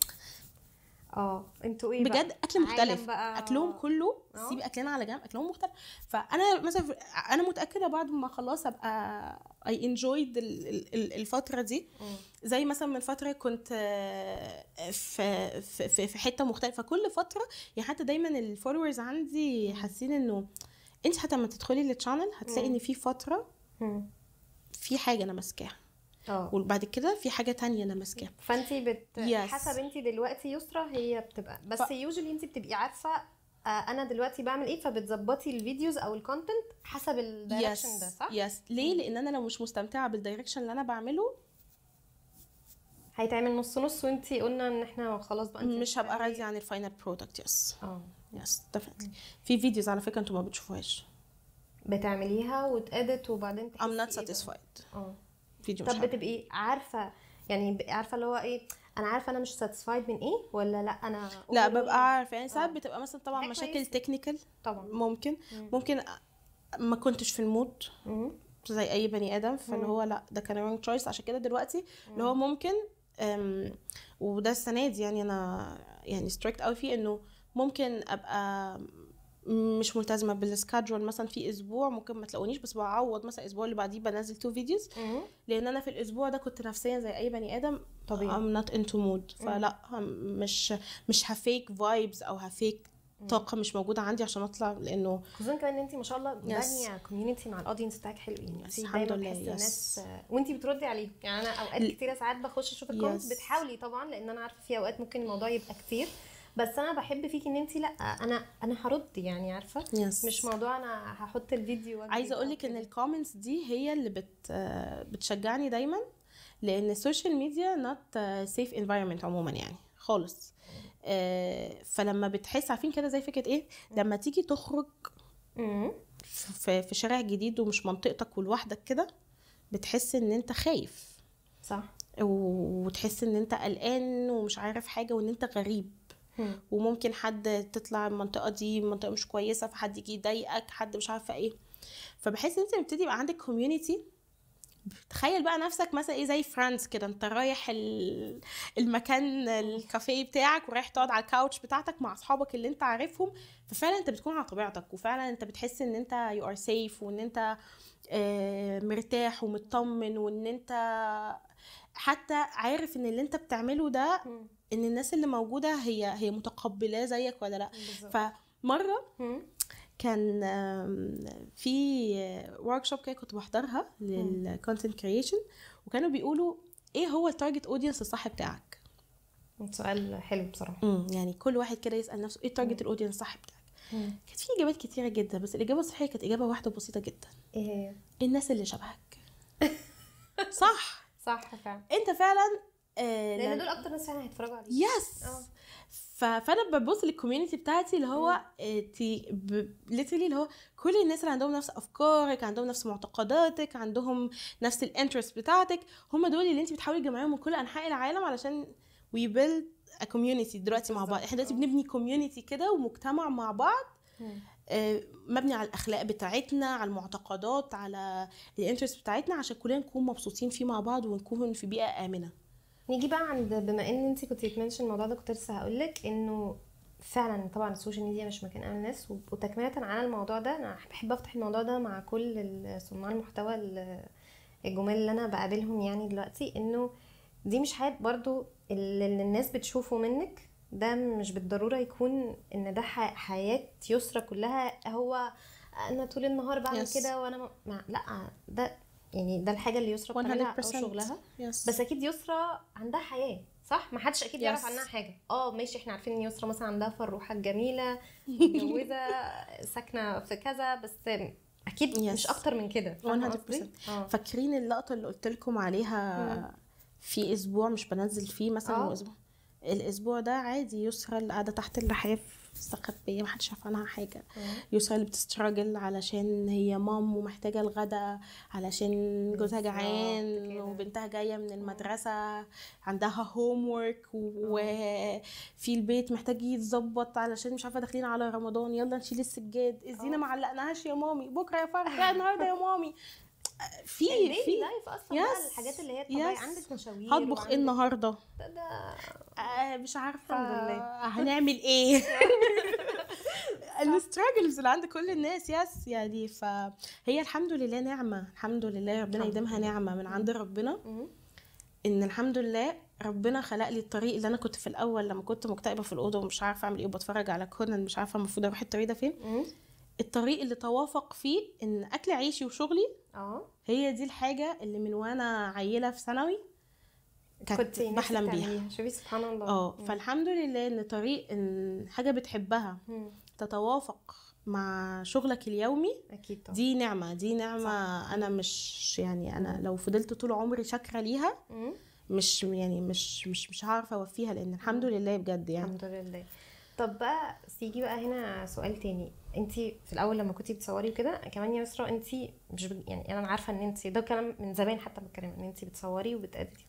انتوا ايه بقى؟ بجد اكل مختلف عالم بقى. اكلهم كله، سيبي اكلنا على جنب، اكلهم مختلف. فانا مثلا انا متاكدة بعد ما خلاص ابقى I enjoyed الفترة دي. زي مثلا من فترة كنت في حتة مختلفه، كل فترة يعني حتى دايما ال followers عندي حاسين انه انت حتى لما تدخلي لل channel هتلاقي ان في فترة في حاجة انا ماسكاها، وبعد كده في حاجة تانية انا ماسكاها. فانتي حسب انتي دلوقتي يسرا هي بتبقى بس usually انتي بتبقي عارفه انا دلوقتي بعمل ايه، فبتظبطي ال videos او ال content حسب ال direction ده، صح؟ yes. ليه؟ لان انا لو مش مستمتعه بال direction اللي انا بعمله هيتعمل نص نص، وانتي قلنا ان احنا خلاص بقى انتي مش هبقى راضية عن ال final product. yes. yes definitely. في videos على فكرة انتوا ما بتشوفوهاش، بتعمليها وت edit وبعدين تحسي I'm not satisfied. فيديو طب بتبقي عارفه يعني، عارفه اللي هو ايه، انا عارفه انا مش satisfied من ايه ولا لا؟ انا لا ببقى عارفه يعني. ساعات بتبقى مثلا طبعا مشاكل technical طبعا، ممكن ما كنتش في ال mood زي اي بني ادم، فاللي هو لا ده كان wrong choice. عشان كده دلوقتي اللي هو ممكن وده السنة دي يعني انا يعني strict قوي فيه، انه ممكن ابقى مش ملتزمة بال schedule مثلا في اسبوع، ممكن ما تلاقونيش، بس بعوض مثلا الاسبوع اللي بعديه بنزل 2 videos، لان انا في الاسبوع ده كنت نفسيا زي اي بني ادم طبيعي I'm not into mood. فلا مش ه fake vibes او ه fake طاقة مش موجودة عندي عشان اطلع، لانه خصوصا كمان ان انت ما شاء الله بانيه community مع ال audience بتاعك حلو يعني. الحمد لله. الناس وانت بتردي عليه يعني. انا اوقات كتيرة ساعات بخش اشوف ال comments، بتحاولي طبعا، لان انا عارفه في اوقات ممكن الموضوع يبقى كتير، بس انا بحب فيكي ان انت لا انا هرد يعني، عارفه. مش موضوع انا هحط الفيديو. عايزه اقول لك ان ال comments دي هي اللي بتشجعني دايما، لان ال social media not safe environment عموما يعني خالص. فلما بتحس، عارفين كده زي فكرة ايه، لما تيجي تخرج في شارع جديد ومش منطقتك ولوحدك كده، بتحس ان انت خايف، صح، وتحس ان انت قلقان ومش عارف حاجة، وان انت غريب، وممكن حد تطلع المنطقة دي منطقة مش كويسة، فحد يجي يضايقك، حد مش عارفه ايه. فبحس ان انت بتبتدي يبقى عندك community. تخيل بقى نفسك مثلا ايه زي Friends كده، انت رايح المكان الكافيه بتاعك، ورايح تقعد على ال couch بتاعتك مع اصحابك اللي انت عارفهم، ففعلا انت بتكون على طبيعتك، وفعلا انت بتحس ان انت you are safe، وان انت مرتاح ومطمن، وان انت حتى عارف ان اللي انت بتعمله ده ان الناس اللي موجودة هي متقبلاه زيك ولا لا. فمره كان في workshop كده كنت بحضرها لل content creation، وكانوا بيقولوا ايه هو ال target audience الصح بتاعك. سؤال حلو بصراحة. يعني كل واحد كده يسال نفسه ايه ال target ال audience الصح بتاعك. كانت في اجابات كتيرة جدا، بس الاجابة الصحيحة كانت اجابه واحدة بسيطة جدا. ايه هي؟ الناس اللي شبهك. صح صح فعلا. انت فعلا لان دول اكتر ناس فعلا هيتفرجوا عليك. yes. فانا ببص لل community بتاعتي اللي هو literally اللي هو كل الناس اللي عندهم نفس افكارك، عندهم نفس معتقداتك، عندهم نفس ال interest بتاعتك، هم دول اللي انت بتحاولي تجمعيهم من كل انحاء العالم علشان we build a community دلوقتي مع بعض. احنا دلوقتي بنبني community كده ومجتمع مع بعض، مبني على الاخلاق بتاعتنا، على المعتقدات، على ال interest بتاعتنا، عشان كلنا نكون مبسوطين فيه مع بعض ونكون في بيئة امنه. نيجي بقى عند، بما ان انت كنت بت mention الموضوع ده، كنت لسه هقولك انه فعلا طبعا ال social media مش مكان امن الناس. وتكمله على الموضوع ده، انا بحب افتح الموضوع ده مع كل صناع المحتوى الجمال اللي انا بقابلهم يعني دلوقتي، انه دي مش حياة برضو اللي الناس بتشوفه منك، ده مش بالضرورة يكون ان ده حياة يسرا كلها، هو انا طول النهار بعمل كده وانا لا، ده يعني ده الحاجة اللي يسرا بتعملها او شغلها. بس اكيد يسرا عندها حياة، صح؟ ما حدش اكيد يعرف عنها حاجة. ماشي، احنا عارفين ان يسرا مثلا عندها فروحه جميلة، متجوزة، ساكنة في كذا، بس اكيد مش اكتر من كده. 100%. فاكرين اللقطة اللي قلت لكم عليها في اسبوع مش بنزل فيه مثلا، الاسبوع ده عادي يسرا اللي قاعدة تحت اللحاف مستخبيه محدش عارف عنها حاجة، يسرا اللي بت struggle علشان هي mom ومحتاجة الغدا علشان جوزها جعان وبنتها جاية من المدرسة عندها homework، وفي البيت محتاج يتظبط علشان مش عارفه داخلين على رمضان، يلا نشيل السجاد، الزينة ما علقناهاش يا مامي، بكره يا فرح، لا النهارده يا مامي. في life اصلا بقى الحاجات اللي هي الطبيعية، عندك مشاوير، هطبخ ايه النهارده، مش عارفه هنعمل ايه، ال struggles اللي عند كل الناس. yes يعني فهي الحمد لله نعمه، الحمد لله ربنا يديمها نعمه من عند ربنا، ان الحمد لله ربنا خلق لي الطريق اللي انا كنت في الاول لما كنت مكتئبه في الاوضة ومش عارفه اعمل ايه وبتفرج على كونان مش عارفه المفروض اروح الطريق ده فين، الطريق اللي توافق فيه ان اكل عيشي وشغلي هي دي الحاجة اللي من وانا عيله في ثانوي كنت بحلم بيها. شوفي سبحان الله. فالحمد لله ان طريق ان حاجة بتحبها تتوافق مع شغلك اليومي، اكيد طبعا. دي نعمه، دي نعمه. صح. انا مش يعني انا لو فضلت طول عمري شاكرة ليها مش يعني مش مش مش هعرف اوفيها، لان الحمد لله بجد يعني. الحمد لله. طب بقى سيجي بقى هنا سؤال تاني. انت في الاول لما كنتي بتصوري وكده كمان يا يسرا، انت مش يعني انا عارفه ان انت ده كلام من زمان حتى بتكلم ان انت بتصوري وبتأدي.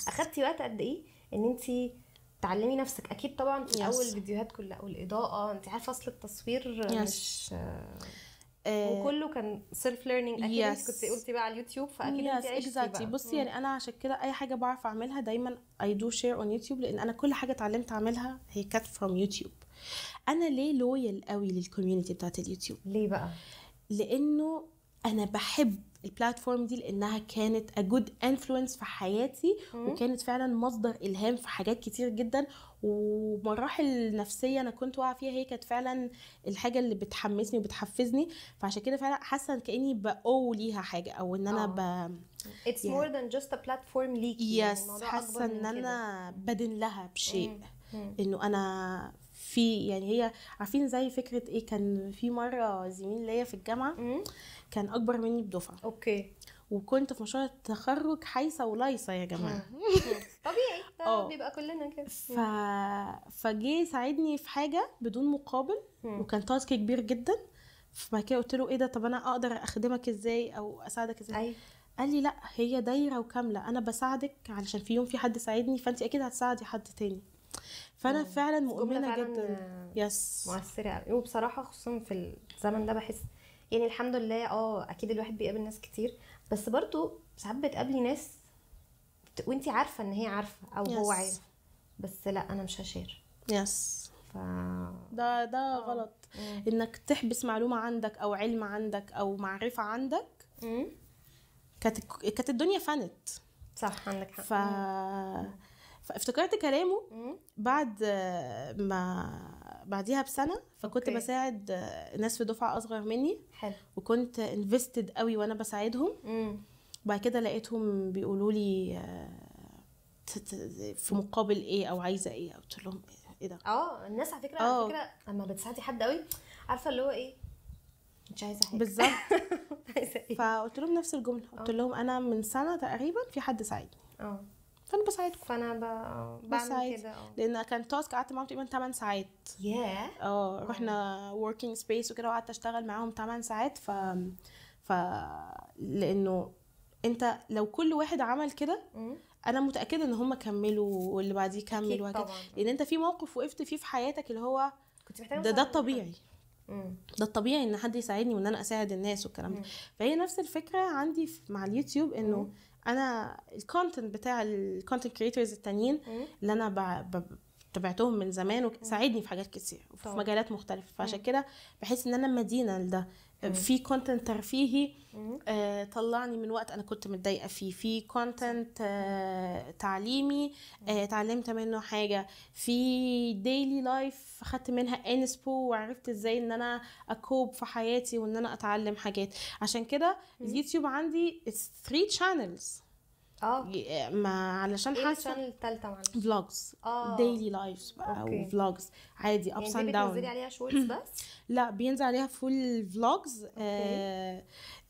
اخدتي وقت قد ايه ان انت تعلمي نفسك؟ اكيد طبعا في الاول الفيديوهات كلها والاضاءة، انت عارفه اصل التصوير مش وكله كان self learning. اكيد انت كنت قلتي بقى على اليوتيوب، فاكيد انت عشتي بقى. بصي يعني انا عشان كده اي حاجة بعرف اعملها دايما I do share on YouTube، لان انا كل حاجة اتعلمت اعملها هي كانت from YouTube. انا ليه loyal قوي لل community بتاعت اليوتيوب؟ ليه بقى؟ لانه انا بحب ال platform دي، لانها كانت a good influence في حياتي، وكانت فعلا مصدر الهام في حاجات كتير جدا، ومراحل نفسية انا كنت واقعه فيها هي كانت فعلا الحاجة اللي بتحمسني وبتحفزني. فعشان كده فعلا حاسه كاني بقول ليها حاجة، او ان انا it's more than just a platform ليكي. yes، حاسه ان انا بدن لها بشيء، انه انا في يعني هي عارفين زي فكرة ايه. كان في مرة زميل ليا في الجامعة كان اكبر مني بدفعه، okay، وكنت في مشروع التخرج حايسه ولايصه يا جماعة. طبيعي ده بيبقى كلنا كده. فجه ساعدني في حاجة بدون مقابل، وكان task كبير جدا. فبعد كده قلت له ايه ده، طب انا اقدر اخدمك ازاي او اساعدك ازاي؟ أيوه. قال لي لا، هي دايرة وكامله، انا بساعدك علشان في يوم في حد ساعدني، فانت اكيد هتساعدي حد تاني. فانا فعلا مؤمنة فعلاً جدا. yes، مؤثرة قوي. وبصراحة خصوصا في الزمن ده بحس يعني الحمد لله اكيد الواحد بيقابل ناس كتير، بس برضو ساعات بتقابلي ناس وانتي عارفه ان هي عارفه او هو عارف، بس لا انا مش ه share. yes، ده غلط. انك تحبس معلومة عندك او علم عندك او معرفة عندك. كانت الدنيا فنت. صح، عندك حق. فافتكرت كلامه بعد ما بعديها بسنة، فكنت بساعد ناس في دفعه اصغر مني. حلو. وكنت invested قوي وانا بساعدهم. وبعد كده لقيتهم بيقولوا لي في مقابل ايه او عايزه ايه، قلت لهم ايه ده. الناس على فكرة على فكرة لما بتساعدي حد قوي عارفه اللي هو ايه، مش عايزه حاجة بالظبط. عايزه ايه؟ فقلت لهم نفس الجملة، قلت لهم انا من سنة تقريبا في حد ساعدني، فانا بساعدكم، فانا بعمل كده. لان كان task قعدت معاهم تقريبا 8 ساعات. رحنا working space وكده، وقعدت اشتغل معاهم 8 ساعات. ف لانه انت لو كل واحد عمل كده انا متاكدة ان هم كملوا واللي بعديه كمل وهكذا. لان انت في موقف وقفت فيه في حياتك اللي هو كنت محتاجه ده الطبيعي. ده الطبيعي ان حد يساعدني وان انا اساعد الناس والكلام ده. فهي نفس الفكرة عندي مع اليوتيوب، انه انا ال content بتاع ال content creators التانيين اللي انا تابعتهم من زمان وساعدني في حاجات كتير وفي مجالات مختلفة. فعشان كده بحس ان انا مدينة لده. في content ترفيهي طلعني من وقت انا كنت متضايقة فيه، في content تعليمي اتعلمت منه حاجة، في daily life خدت منها inspo وعرفت ازاي ان انا ا cope في حياتي وان انا اتعلم حاجات. عشان كده اليوتيوب عندي 3 channels. ما علشان حاسه ايه ال channel الثالثة؟ معلش، vlogs، daily lives بقى، و vlogs عادي ups and down. يعني بتنزلي عليها shorts بس؟ لا، بينزل عليها full vlogs.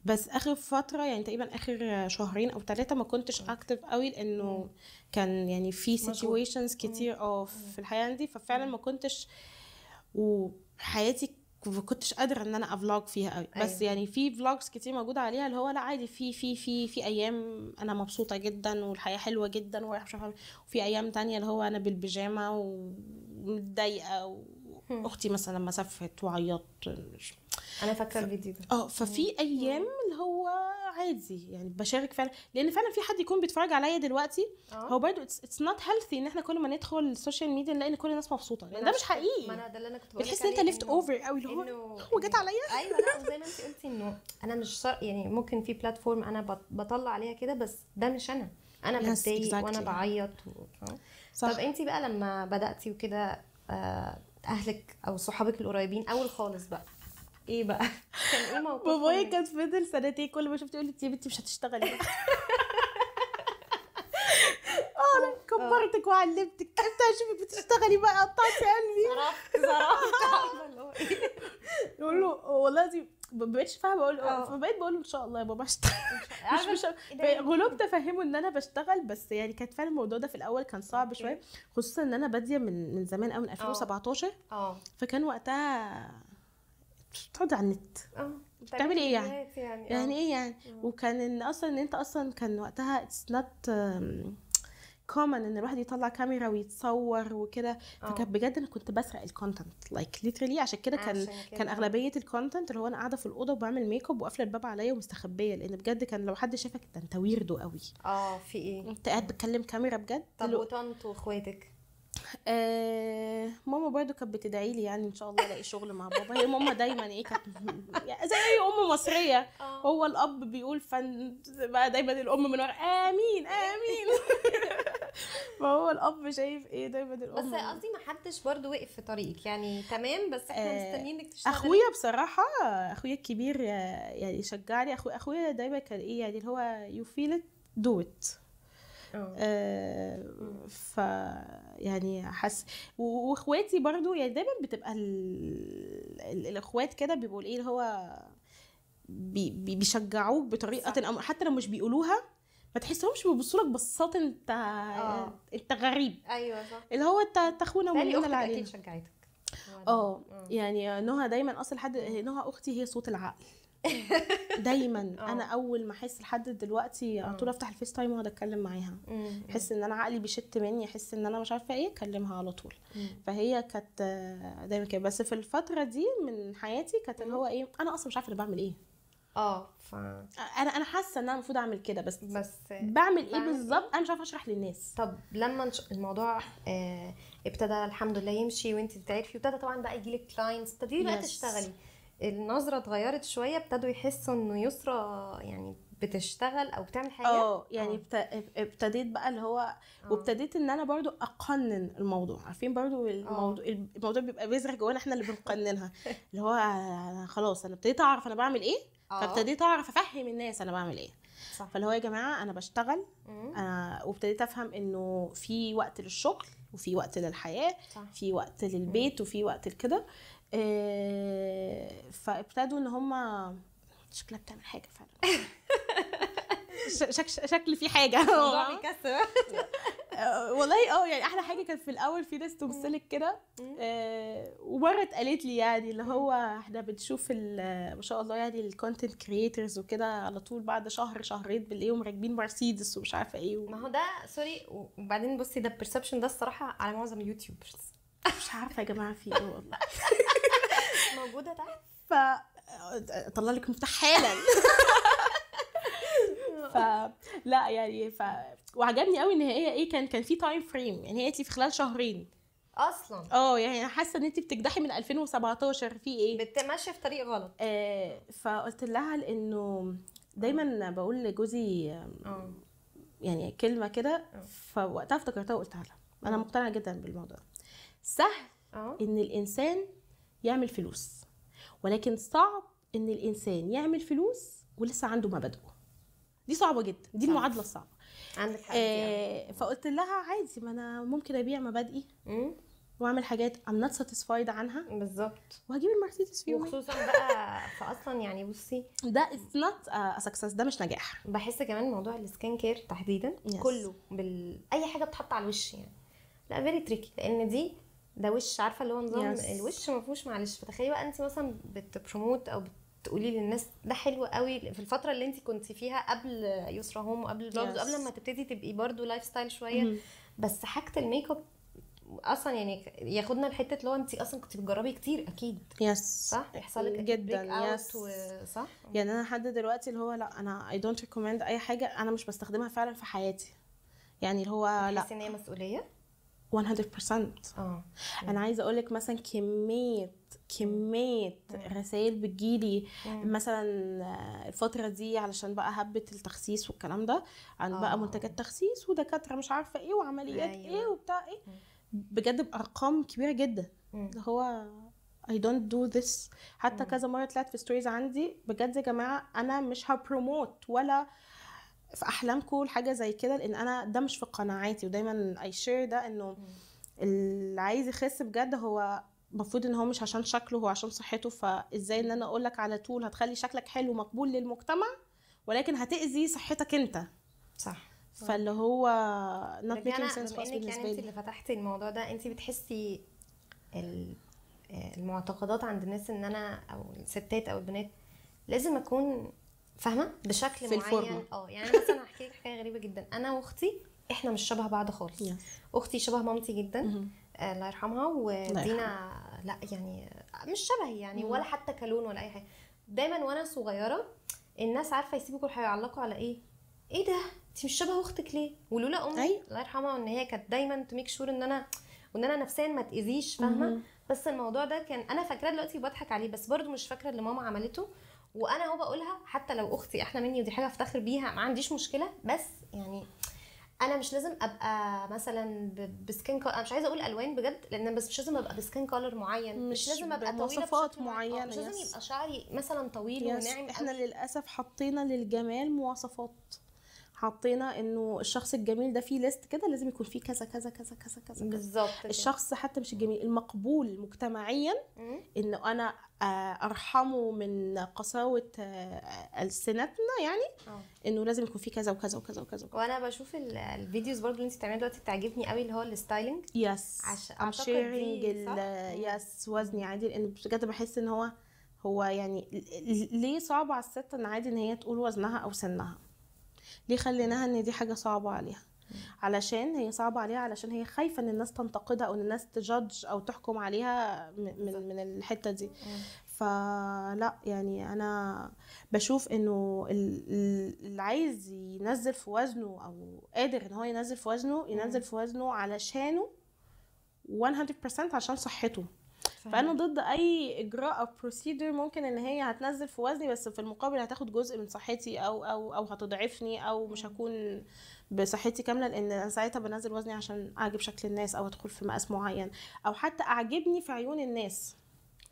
بس اخر فترة يعني تقريبا اخر شهرين او 3 ما كنتش active قوي، لانه كان يعني في situations كتير في الحياة عندي، ففعلا ما كنتش، وحياتي ما كنتش قادرة ان انا ا vlog فيها قوي. بس يعني في vlogs كتير موجودة عليها اللي هو لا عادي، في في في في ايام انا مبسوطة جدا والحياة حلوة جدا ورايحه مش عارفه، وفي ايام تانية اللي هو انا بالبيجامه ومتضايقه، واختي مثلا لما سافرت وعيطت. انا فاكره الفيديو ده. ففي ايام اللي هو عادي يعني بشارك فعلا، لان فعلا في حد يكون بيتفرج عليا دلوقتي هو برضه it's not healthy ان احنا كل ما ندخل ال social media نلاقي ان كل الناس مبسوطة، لان ده مش حقيقي. ما انا ده اللي انا كنت بقول، بتحس ان انت left over قوي اللي هو جت عليا. ايوه، لا وزي ما انت قلتي انه انا مش يعني ممكن في platform انا بطلع عليها كده، بس ده مش انا بتضايق وانا بعيط طب انت بقى لما بداتي وكده اهلك او صحابك القريبين اول خالص بقى ايه بقى كان ايه موقفك؟ بابايا كان فضل سنتين كل ما شفته يقول لي انت يا بنتي مش هتشتغلي. انا كبرتك وعلمتك، امتى هشوفك بتشتغلي بقى؟ قطعتي قلبي. صرفت. عارفه اللي هو ايه. يقول له والله دي ما بقتش فاهمه اقول، فبقيت بقول له ان شاء الله يا بابا اشتغل. مش غلبت افهمه ان انا بشتغل، بس يعني كانت فعلا الموضوع ده في الاول كان صعب شوية، خصوصا ان انا باديه من زمان قوي، من 2017. فكان وقتها بتقعد على النت بتعمل ايه يعني؟ يعني ايه يعني؟ وكان ان اصلا ان انت اصلا كان وقتها it's not common ان الواحد يطلع كاميرا ويتصور وكده. فكان بجد انا كنت بسرق ال content like literally. عشان كده كان اغلبية ال content اللي هو انا قاعدة في الاوضة وبعمل ميك اب وقافله الباب عليا ومستخبيه، لان بجد كان لو حد شافك ده انت weirdo قوي. في ايه انت قاعد بتكلم كاميرا بجد؟ طب وطنط واخواتك؟ ماما برضو كانت بتدعي لي يعني ان شاء الله الاقي شغل مع بابا. هي ماما دايما ايه كانت زي اي ام مصرية، هو الاب بيقول فن بقى دايما الام من ورا امين امين. فهو الاب شايف ايه دايما الام. بس قصدي ما حدش برضو وقف في طريقك يعني، تمام، بس احنا مستنيين انك تشتغلي. اخويا بصراحة، اخويا الكبير يعني شجعني. اخويا دايما كان ايه يعني اللي هو you feel it do it. ف يعني حس، واخواتي برضو يعني دايما بتبقى الاخوات كده بيبقوا ايه اللي هو بيشجعوك بطريقة او حتى لو مش بيقولوها ما تحسهمش بيبصوا لك بصات انت انت غريب. ايوه صح، اللي هو انت اخونا ومننا اللي علينا. اكيد شجعتك. يعني نهى دايما اصلا حد، نهى اختي هي صوت العقل دايما. انا اول ما احس لحد دلوقتي على طول افتح ال FaceTime واقعد اتكلم معاها، احس ان انا عقلي بيشت مني، احس ان انا مش عارفه ايه، اكلمها على طول. فهي كانت دايما كده. بس في الفترة دي من حياتي كانت اللي هو ايه، انا اصلا مش عارفه انا بعمل ايه. انا حاسه ان انا المفروض اعمل كده، بس بعمل ايه بالظبط انا مش عارفه اشرح للناس. طب لما الموضوع ابتدى الحمد لله يمشي وانت تعرفي، وابتدى طبعا بقى يجيلك clients، ابتدي بقى تشتغلي، النظرة اتغيرت شوية، ابتدوا يحسوا انه يسرا يعني بتشتغل او بتعمل حاجة. يعني ابتديت بقى اللي هو وابتديت ان انا برضو اقنن الموضوع. عارفين برضو الموضوع بيبقى بيزرع جوانا، احنا اللي بنقننها. اللي هو خلاص انا ابتديت اعرف انا بعمل ايه، فابتديت اعرف افهم الناس انا بعمل ايه. صح. فاللي هو يا جماعة انا بشتغل، وابتديت افهم انه في وقت للشغل وفي وقت للحياة، صح. في وقت للبيت وفي وقت لكده. فابتدوا ان هما شكلها بتعمل حاجة فعلا. شكل في حاجة، الموضوع بيكسر والله. يعني احلى حاجة كانت في الاول في ناس تمثلك كده، ومرة اتقالت لي يعني اللي هو احنا بنشوف ما شاء الله يعني ال content creators وكده على طول بعد شهر شهرين بنلاقيهم راكبين مرسيدس ومش عارفه ايه ما هو ده sorry. وبعدين بصي ده ال perception ده الصراحة على معظم ال YouTubers. مش عارفه يا جماعة في ايه والله. موجودة تحت، ف اطلع لك مفتاح حالا. فلا يعني وعجبني قوي ان هي ايه، كان في time frame يعني، هي قالت لي في خلال شهرين اصلا. يعني انا حاسه ان انت بتجدحي من 2017 في ايه، بتمشي في طريق غلط. فقلت لها لانه دايما بقول لجوزي يعني كلمة كده، فوقتها افتكرتها وقلتها لها. انا مقتنعة جدا بالموضوع. سهل ان الانسان يعمل فلوس، ولكن صعب ان الانسان يعمل فلوس ولسه عنده مبادئه. دي صعبة جدا، دي المعادلة الصعبة. عندك حق. فقلت لها عادي، ما انا ممكن ابيع مبادئي واعمل حاجات I'm not satisfied عنها بالظبط، وهجيب المرسيدس في يومين. وخصوصا بقى فاصلا يعني بصي ده it's not a success، ده مش نجاح. بحس كمان موضوع ال skin care تحديدا كله اي حاجة بتحط على الوش يعني لا very tricky، لان دي ده وش، عارفه اللي هو نظام الوش ما فيهوش معلش. فتخيلي بقى انت مثلا بت promote او بتقولي للناس ده حلو قوي في الفترة اللي انت كنت فيها قبل يسرا هوم وقبل ال vlogs وقبل ما تبتدي تبقي برضو lifestyle شوية، بس حاجة الميك اب اصلا يعني ياخدنا لحته اللي هو انت اصلا كنت بتجربي كتير اكيد. yes صح، يحصل لك جدا. yes صح. يعني انا لحد دلوقتي اللي هو لا، انا I don't recommend اي حاجة انا مش بستخدمها فعلا في حياتي، يعني اللي هو لا، تحسي ان هي مسؤولية 100%. انا عايزه اقولك مثلا كمية رسائل بتجيلي مثلا الفترة دي علشان بقى هبه التخسيس والكلام ده، عن بقى منتجات تخسيس ودكاترة مش عارفه ايه وعمليات ايه وبتاع ايه، بجد بارقام كبيرة جدا. اللي هو I don't do this. حتى كذا مرة طلعت في stories عندي بجد يا جماعة انا مش ه promote ولا في احلامكم حاجة زي كده، لان انا ده مش في قناعاتي. ودايما I share ده، انه اللي عايز يخس بجد هو المفروض ان هو مش عشان شكله، هو عشان صحته. فازاي ان انا اقول لك على طول هتخلي شكلك حلو مقبول للمجتمع ولكن هتأذي صحتك انت؟ صح. فاللي هو not making sense خالص بالنسبة يعني انت لي. اللي فتحتي الموضوع ده، انت بتحسي المعتقدات عند الناس ان انا او الستات او البنات لازم اكون فاهمه بشكل في معين؟ يعني مثلا هحكي لك حكاية غريبة جدا. انا واختي احنا مش شبه بعض خالص. اختي شبه مامتي جدا، الله يرحمها، ودينا لا يعني مش شبهي يعني، ولا حتى كلون ولا اي حاجة. دايما وانا صغيرة الناس عارفه يسيبوا كل حاجة يعلقوا على ايه ده انت مش شبه اختك ليه؟ ولولا امي الله يرحمها ان هي كانت دايما ت make sure ان انا نفسيا ما تاذيش، فاهمه؟ بس الموضوع ده كان انا فاكراه دلوقتي وبضحك عليه، بس برده مش فاكره اللي ماما عملته. وانا هو بقولها حتى لو اختي احلى مني ودي حاجة افتخر بيها، ما عنديش مشكلة، بس يعني انا مش لازم ابقى مثلا ب skin color، انا مش عايزه اقول الوان بجد، لان بس مش لازم ابقى ب skin color معين، مش لازم ابقى طويلة بمواصفات معينة، مش لازم يبقى شعري مثلا طويل وناعم. احنا للاسف حطينا للجمال مواصفات، حطينا انه الشخص الجميل ده فيه list كده لازم يكون فيه كذا كذا كذا كذا كذا بالظبط. الشخص حتى مش الجميل، المقبول مجتمعيا، انه انا ارحمه من قساوه السنتنا يعني، انه لازم يكون فيه كذا وكذا وكذا وكذا. وانا بشوف ال videos برضو اللي انت بتعمليها دلوقتي بتعجبني قوي، اللي هو ال styling. yes، I'm sharing yes وزني عادي، لان بجد بحس ان هو يعني ليه صعب على الست ان عادي ان هي تقول وزنها او سنها؟ ليه خليناها ان دي حاجة صعبة عليها؟ علشان هي صعبة عليها، علشان هي خايفة ان الناس تنتقدها او ان الناس ت judge او تحكم عليها من الحتة دي. فلا يعني انا بشوف انه اللي عايز ينزل في وزنه او قادر ان هو ينزل في وزنه، ينزل في وزنه علشانه 100% عشان صحته. فانا ضد اي اجراء او procedure ممكن ان هي هتنزل في وزني بس في المقابل هتاخد جزء من صحتي او او او هتضعفني او مش هكون بصحتي كاملة، لان انا ساعتها بنزل وزني عشان اعجب شكل الناس او ادخل في مقاس معين او حتى اعجبني في عيون الناس.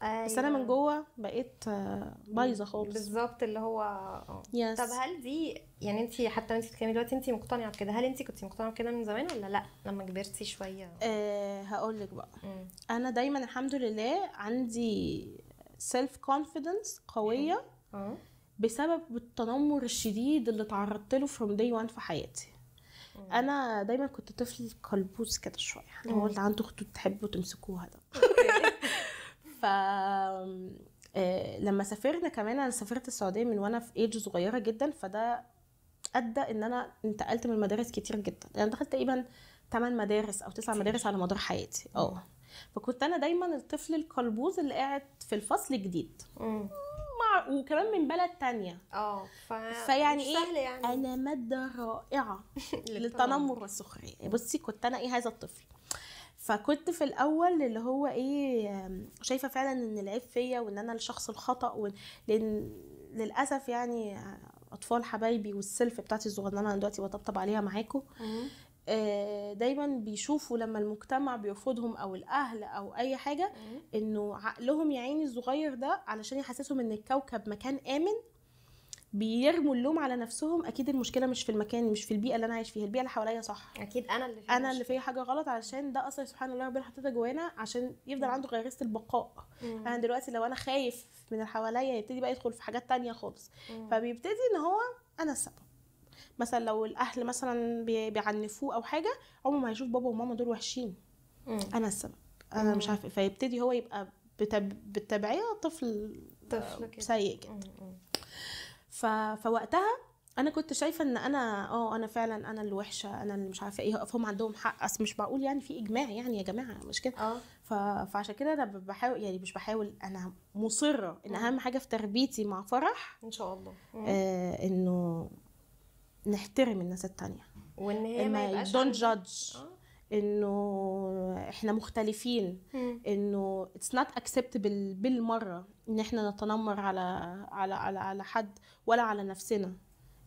أيوة. بس انا من جوه بقيت بايظة خالص. بالظبط، اللي هو yes. طب هل دي يعني انت حتى وانت بتتكلمي دلوقتي انت مقتنعة بكده؟ هل انت كنت مقتنعة بكده من زمان ولا لا لما كبرتي شوية؟ هقول لك بقى. انا دايما الحمد لله عندي self confidence قوية بسبب التنمر الشديد اللي تعرضت له from day one في حياتي. انا دايما كنت طفل قلبوز كده شوية، اللي هو اللي عنده خطوط تحبوا تمسكوها ده. ف لما سافرنا كمان، انا سافرت السعودية من وانا في ايج صغيرة جدا، فده ادى ان انا انتقلت من مدارس كتير جدا. انا دخلت تقريبا 8 مدارس او 9 مدارس على مدار حياتي. فكنت انا دايما الطفل القلبوز اللي قاعد في الفصل جديد، مع وكمان من بلد تانية. فيعني ايه سهل يعني. انا مادة رائعة للتنمر والسخرية. بصي كنت انا ايه هذا الطفل. فكنت في الاول اللي هو ايه شايفه فعلا ان العيب فيا وان انا الشخص الخطا، لان للاسف يعني اطفال حبايبي والسلف بتاعتي الصغننه انا دلوقتي بطبطب عليها معاكم، دايما بيشوفوا لما المجتمع بيرفضهم او الاهل او اي حاجة انه عقلهم يا عيني الصغير ده علشان يحسسهم ان الكوكب مكان امن بيرموا اللوم على نفسهم. اكيد المشكلة مش في المكان، مش في البيئة اللي انا عايش فيها، البيئة اللي حواليا صح، اكيد انا اللي فيا حاجة غلط، علشان ده اصلا سبحان الله ربنا حاططها جوانا عشان يفضل عنده غريزة البقاء. انا دلوقتي لو انا خايف من اللي حواليا يبتدي بقى يدخل في حاجات تانية خالص. فبيبتدي ان هو انا السبب. مثلا لو الاهل مثلا بيعنفوه او حاجة، عمره ما هيشوف بابا وماما دول وحشين، انا السبب، انا مش عارفه. فيبتدي هو يبقى بالتبعيه طفل سيء جدا. فوقتها انا كنت شايفه ان انا انا فعلا انا اللي وحشة، انا اللي مش عارفه ايه، هم عندهم حق، اصل مش معقول يعني في اجماع يعني يا جماعة مش كده. فعشان كده انا بحاول، يعني مش بحاول، انا مصرة ان اهم حاجة في تربيتي مع فرح ان شاء الله انه نحترم الناس التانية، وان هي ما يبقاش don't judge، انه احنا مختلفين، انه it's not acceptable بالمرة ان احنا نتنمر على على على على حد ولا على نفسنا.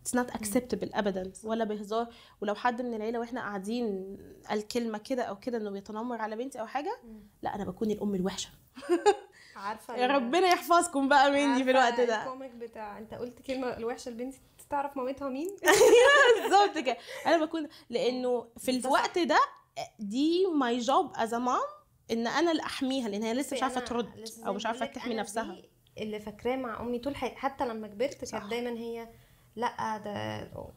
it's not acceptable ابدا ولا بهزار. ولو حد من العيلة واحنا قاعدين قال كلمة كده او كده انه بيتنمر على بنتي او حاجة، لا انا بكون الام الوحشة. عارفه يا ربنا يحفظكم بقى مني في الوقت ده. ال comic بتاع انت قلت كلمة الوحشة لبنتي تعرف مامتها مين. بالظبط كده انا بكون، لانه في الوقت ده دي my job as mom، ان انا اللي احميها، لان هي لسه مش عارفه أنا ترد لسه او زي مش ما عارفه بقولك، تحمي أنا نفسها. دي اللي فاكراه مع امي طول حياتي، حتى لما كبرت صح. كانت دايما هي لا ده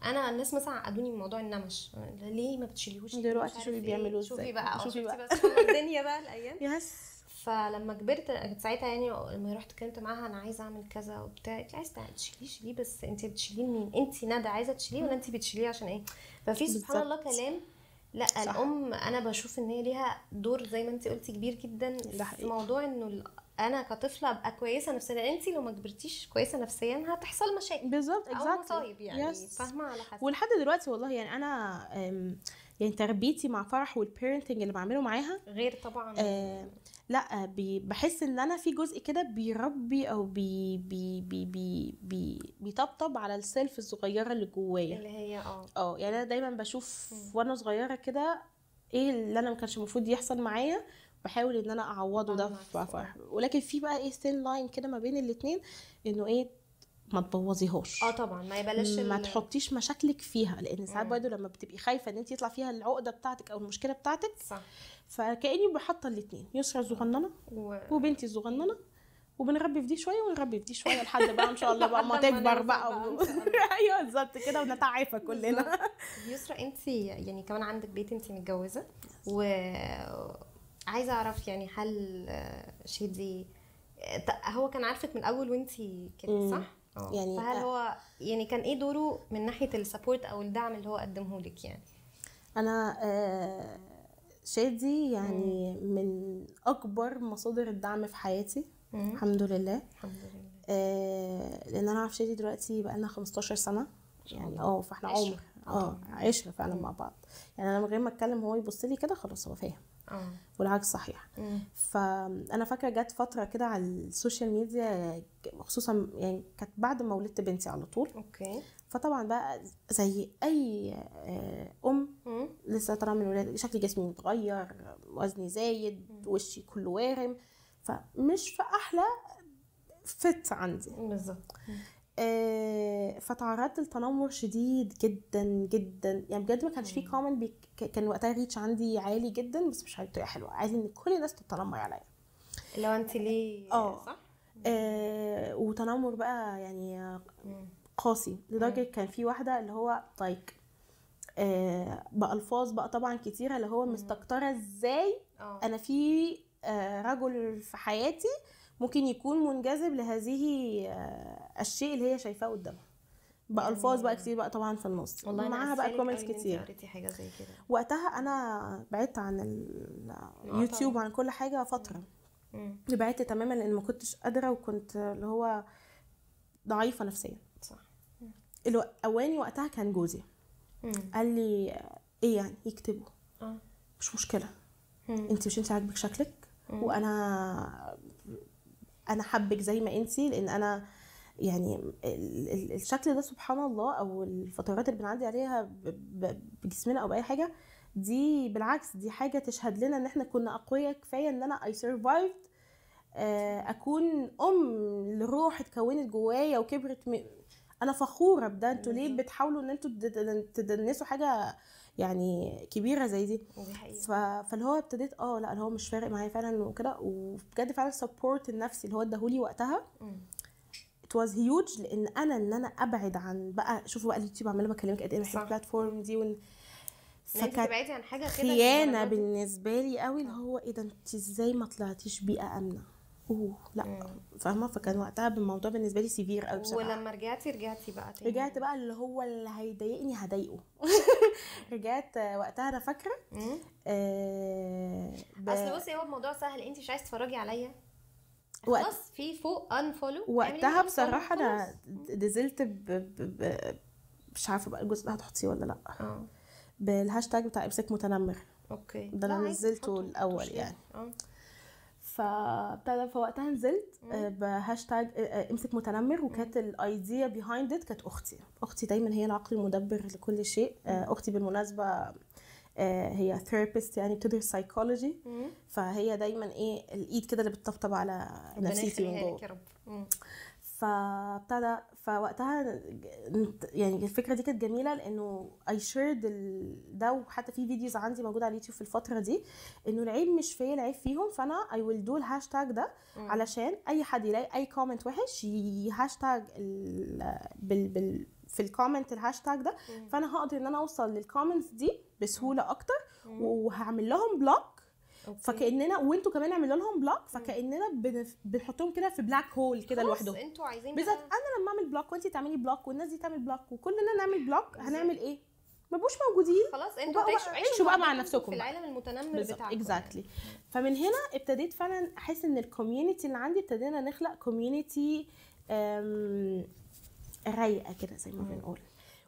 انا الناس مثلا عقدوني من موضوع النمش، ليه ما بتشيليهوش ليه؟ مش دلوقتي عارف شوفي إيه. بيعملوه شوفي إزاي. بقى، شوفي شوفي بقى. بس الدنيا بقى الايام. yes. فلما كبرت كنت ساعتها يعني لما رحت اتكلمت معاها انا عايزه اعمل كذا وبتاع، قالت لي عايزه تشيليه شيليه، بس انت بتشيليه لمين؟ انت ندى عايزه تشيليه ولا انت بتشيليه عشان ايه؟ ففي سبحان الله بالظبط. كلام. لا صح. الام انا بشوف ان هي ليها دور زي ما انت قلتي كبير جدا ده في حقيقي. موضوع انه انا كطفله ابقى كويسة نفسيا، لان انت لو ما كبرتيش كويسة نفسيا هتحصل مشاكل بالظبط او exactly. مصايب يعني Yes. فاهمه على حسب. ولحد دلوقتي والله يعني انا يعني تربيتي مع فرح وال parenting اللي بعمله معاها غير طبعا. لا بحس ان انا في جزء كده بيربي او بي بي بي بي بي بيطبطب على ال self الصغيرة اللي جوايا. اللي هي يعني انا دايما بشوف وانا صغيرة كده ايه اللي انا ما كانش المفروض يحصل معايا، بحاول ان انا اعوضه ده طبعاً في العكس، فرح. ولكن في بقى ايه thin line كده ما بين الاتنين، انه ايه ما تبوظيهاش. طبعا ما يبلاش ما تحطيش مشاكلك فيها، لان ساعات برضه لما بتبقي خايفة ان انت يطلع فيها العقدة بتاعتك او المشكلة بتاعتك. صح. فكاني بحط الاثنين، يسرا الصغننه وبنتي الصغننه، وبنربي في دي شوية ونربي في دي شوية لحد بقى ان شاء الله بقى ما لحد ما تكبر نوصل بقى بقى إن شاء الله. ايوه بالظبط كده، ونتعافى كلنا. يسرا انت يعني كمان عندك بيت، انت متجوزة، وعايزه اعرف يعني هل شادي هو كان عارفك من الاول وانت كده صح؟ يعني فهل هو يعني كان ايه دوره من ناحية ال support او الدعم اللي هو قدمه لك يعني؟ انا شادي يعني من اكبر مصادر الدعم في حياتي. الحمد لله. الحمد لله. لان انا عارف شادي دلوقتي بقى لنا 15 سنة يعني، فاحنا عشرة. عمر عشرة فعلا مع بعض. يعني انا من غير ما اتكلم هو يبص لي كده خلاص هو فاهم. والعكس صحيح. فانا فاكره جت فترة كده على ال social media، خصوصا يعني كانت بعد ما ولدت بنتي على طول. okay. فطبعا بقى زي اي ام لسه طالعه من الولادة، شكل جسمي متغير، وزني زايد، وشي كله وارم، فمش في احلى fit عندي بالظبط. فتعرضت لتنمر شديد جدا جدا يعني بجد. ما كانش فيه comment كان وقتها reach عندي عالي جدا، بس مش بطريقة حلوة، عادي ان كل الناس تتنمر عليا. لو انت ليه صح؟ وتنمر بقى يعني قاسي، لدرجة كان في واحدة اللي هو like بألفاظ بقى طبعا كتيرة، اللي هو مستكتره ازاي انا في رجل في حياتي ممكن يكون منجذب لهذه الشيء اللي هي شايفاه قدامها، بألفاظ بقى كتير بقى طبعا في النص، والله معاها بقى comments كتير. قريتي حاجة زي كده وقتها انا بعدت عن اليوتيوب وعن كل حاجة فترة. بعدت تماما لان ما كنتش قادرة، وكنت اللي هو ضعيفة نفسيا. صح. اللي قواني وقتها كان جوزي. قال لي ايه يعني يكتبوا، مش مشكلة، انت مش انت عاجبك شكلك، وانا حبك زي ما انتي، لان انا يعني الشكل ده سبحان الله، او الفترات اللي بنعدي عليها بجسمنا او باي حاجة دي، بالعكس دي حاجة تشهد لنا ان احنا كنا اقوياء كفاية ان انا I survived، اكون ام لروح اتكونت جوايا وكبرت. انا فخورة بده. انتوا ليه بتحاولوا ان انتوا تدنسوا حاجة يعني كبيرة زي دي؟ فاللي هو ابتديت لا اللي هو مش فارق معايا فعلا وكده. وبجد فعلا ال support النفسي اللي هو اداهولي وقتها it was huge، لان انا ان انا ابعد عن بقى، شوفوا بقى اليوتيوب عماله بكلمك قد ايه بحب ال platform دي، فكانت تبعدي عن حاجة كده خيانة بالنسبة لي قوي، اللي هو ايه ده انت ازاي ما طلعتيش بيئة امنه؟ لا فاهمه. فكان وقتها بالموضوع بالنسبة لي severe قوي بصراحة. ولما رجعتي بقى تاني، رجعت بقى اللي هو اللي هيضايقني هضايقه. رجعت وقتها انا فاكره اصل بصي هو الموضوع سهل، انت مش عايزه تتفرجي عليا خلاص، في فوق unfollow. وقتها بصراحة انا نزلت مش عارفه بقى الجزء ده هتحطيه ولا لا، بالهاشتاج بتاع امسك متنمر. okay ده انا نزلته الاول يعني. فوقتها نزلت بهاشتاج امسك متنمر، وكانت ال idea behind it كانت اختي دايما هي العقل المدبر لكل شيء. اختي بالمناسبة هي therapist يعني بتدرس psychology، فهي دايما ايه الايد كده اللي بتطبطب على نفسيتي من جوه. فابتدى فوقتها يعني الفكرة دي كانت جميلة، لانه I shared ده، وحتى في videos عندي موجودة على اليوتيوب في الفترة دي، انه العيب مش فيا، العيب فيهم. فانا I will do الهاشتاج ده علشان اي حد يلاقي اي comment وحش هاشتاج بال في ال comment ال hashtag ده، فانا هقدر ان انا اوصل لل comments دي بسهولة اكتر، وهعمل لهم block. فكاننا، وانتوا كمان اعملوا لهم block، فكاننا بنحطهم كده في black hole كده لوحدهم. انتوا عايزين بالذات انا لما اعمل block وانتي تعملي block والناس دي تعمل block وكلنا نعمل block، هنعمل ايه؟ ما بقوش موجودين خلاص. انتوا عيشوا بقى مع نفسكم في العالم المتنمر بتاعكم. exactly. فمن هنا ابتديت فعلا احس ان ال community اللي عندي، ابتدينا نخلق community رايقة كده زي ما بنقول.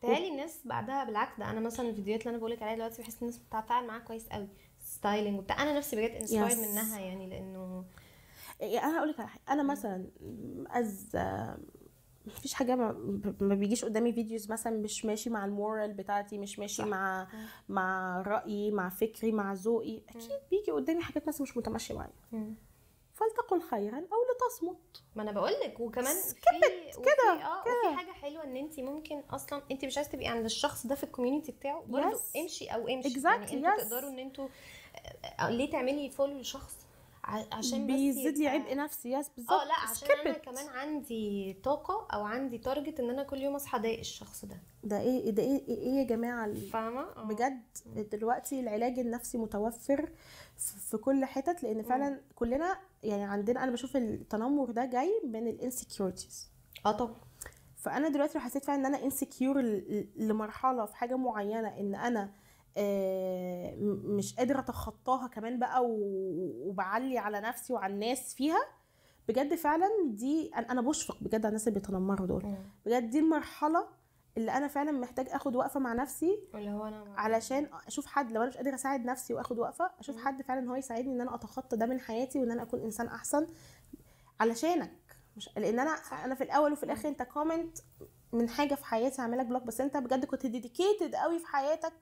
تهيألي الناس بعدها بالعكس، ده انا مثلا الفيديوهات اللي انا بقولك عليها دلوقتي بحس الناس بتتفاعل معاها كويس قوي، styling وبتاع. انا نفسي بجد inspired منها يعني، لانه انا هقول لك على حاجة. انا مثلا as مفيش حاجة ما بيجيش قدامي videos مثلا مش ماشي مع ال moral بتاعتي، مش ماشي صح. مع رايي، مع فكري، مع ذوقي. اكيد بيجي قدامي حاجات مثلا مش متماشيه معايا، فلتقل خيرا او لتصمت. ما انا بقول لك. وكمان في كده وفي حاجة حلوة ان انت ممكن اصلا انت مش عايزه تبقي عند الشخص ده في ال community بتاعه برضه. امشي او امشي. exactly. يعني انتوا تقدروا ان انتوا ليه تعملي follow لشخص عشان بس بيزيد لي عبء نفسي. yes بالظبط. لا عشان انا كمان عندي طاقة او عندي target ان انا كل يوم اصحى اضايق الشخص ده. ده ايه ده؟ ايه ايه يا جماعة؟ فاهمه بجد دلوقتي العلاج النفسي متوفر في كل حتت، لان فعلا كلنا يعني عندنا، انا بشوف التنمر ده جاي من ال insecurities. طبعا. فانا دلوقتي لو حسيت فعلا ان انا insecure لمرحلة في حاجة معينة، ان انا مش قادرة اتخطاها كمان بقى، وبعلي على نفسي وعلى الناس فيها بجد فعلا، دي انا بشفق بجد على الناس اللي بيتنمروا دول. بجد دي المرحلة اللي انا فعلا محتاج اخد وقفه مع نفسي، اللي هو انا علشان اشوف حد. لو انا مش قادرة اساعد نفسي واخد وقفه، اشوف حد فعلا ان هو يساعدني ان انا اتخطى ده من حياتي، وان انا اكون انسان احسن علشانك. مش لان انا في الاول وفي الاخر انت comment من حاجة في حياتي هعملك block، بس انت بجد كنت dedicated قوي في حياتك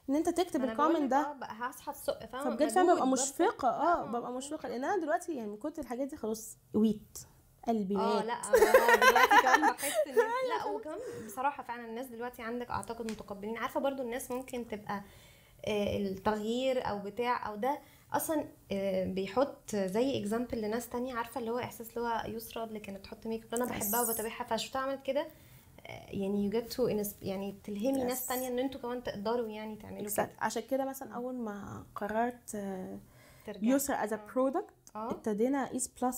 ان انت تكتب ال comment ده. بقى هصحى الصبح فاهمه، فبجد فاهمه ببقى مشفقه. ببقى مشفقه لان انا دلوقتي يعني من كتر الحاجات دي خلاص ويت قلبي مات. لا دلوقتي كمان بحس ان لا، وكمان بصراحة فعلا الناس دلوقتي عندك اعتقد متقبلين. عارفه برضو الناس ممكن تبقى التغيير او بتاع او ده اصلا بيحط زي example لناس تانية. عارفه اللي هو احساس اللي هو يسرا اللي كانت تحط ميك اب انا بحبها وبتابعها، فشفتها عملت كده، يعني you get to يعني تلهمي ناس تانية ان انتوا كمان تقدروا يعني تعملوا كده. عشان كده مثلا اول ما قررت يسرا as product ابتدينا Ease Plus.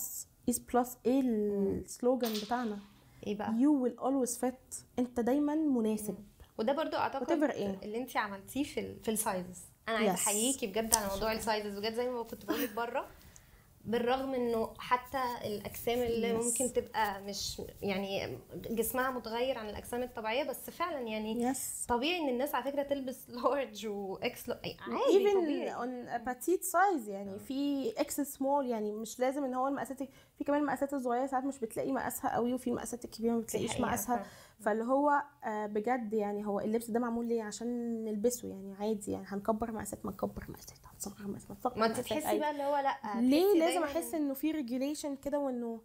Ease Plus ايه ال slogan بتاعنا؟ ايه بقى؟ you will always fit، انت دايما مناسب. وده برضو اعتقد اللي انت عملتيه في ال sizes. انا عايزه احييكي بجد على موضوع ال sizes بجد، زي ما كنت بقولك بره، بالرغم انه حتى الاجسام اللي ممكن تبقى مش يعني جسمها متغير عن الاجسام الطبيعية، بس فعلا يعني طبيعي ان الناس على فكرة تلبس large و X عادي، even on petite size يعني في X small، يعني مش لازم ان هو المقاسات، في كمان المقاسات الصغيرة ساعات مش بتلاقي مقاسها قوي، وفي المقاسات الكبيرة ما بتلاقيش مقاسها. فاللي هو بجد يعني هو اللبس ده معمول ليه؟ عشان نلبسه يعني عادي، يعني هنكبر مقاسات ما نكبر مقاسات، هنصغر مقاسات ما انت تحسي بقى اللي هو لا، ليه لازم احس انه في regulation كده وانه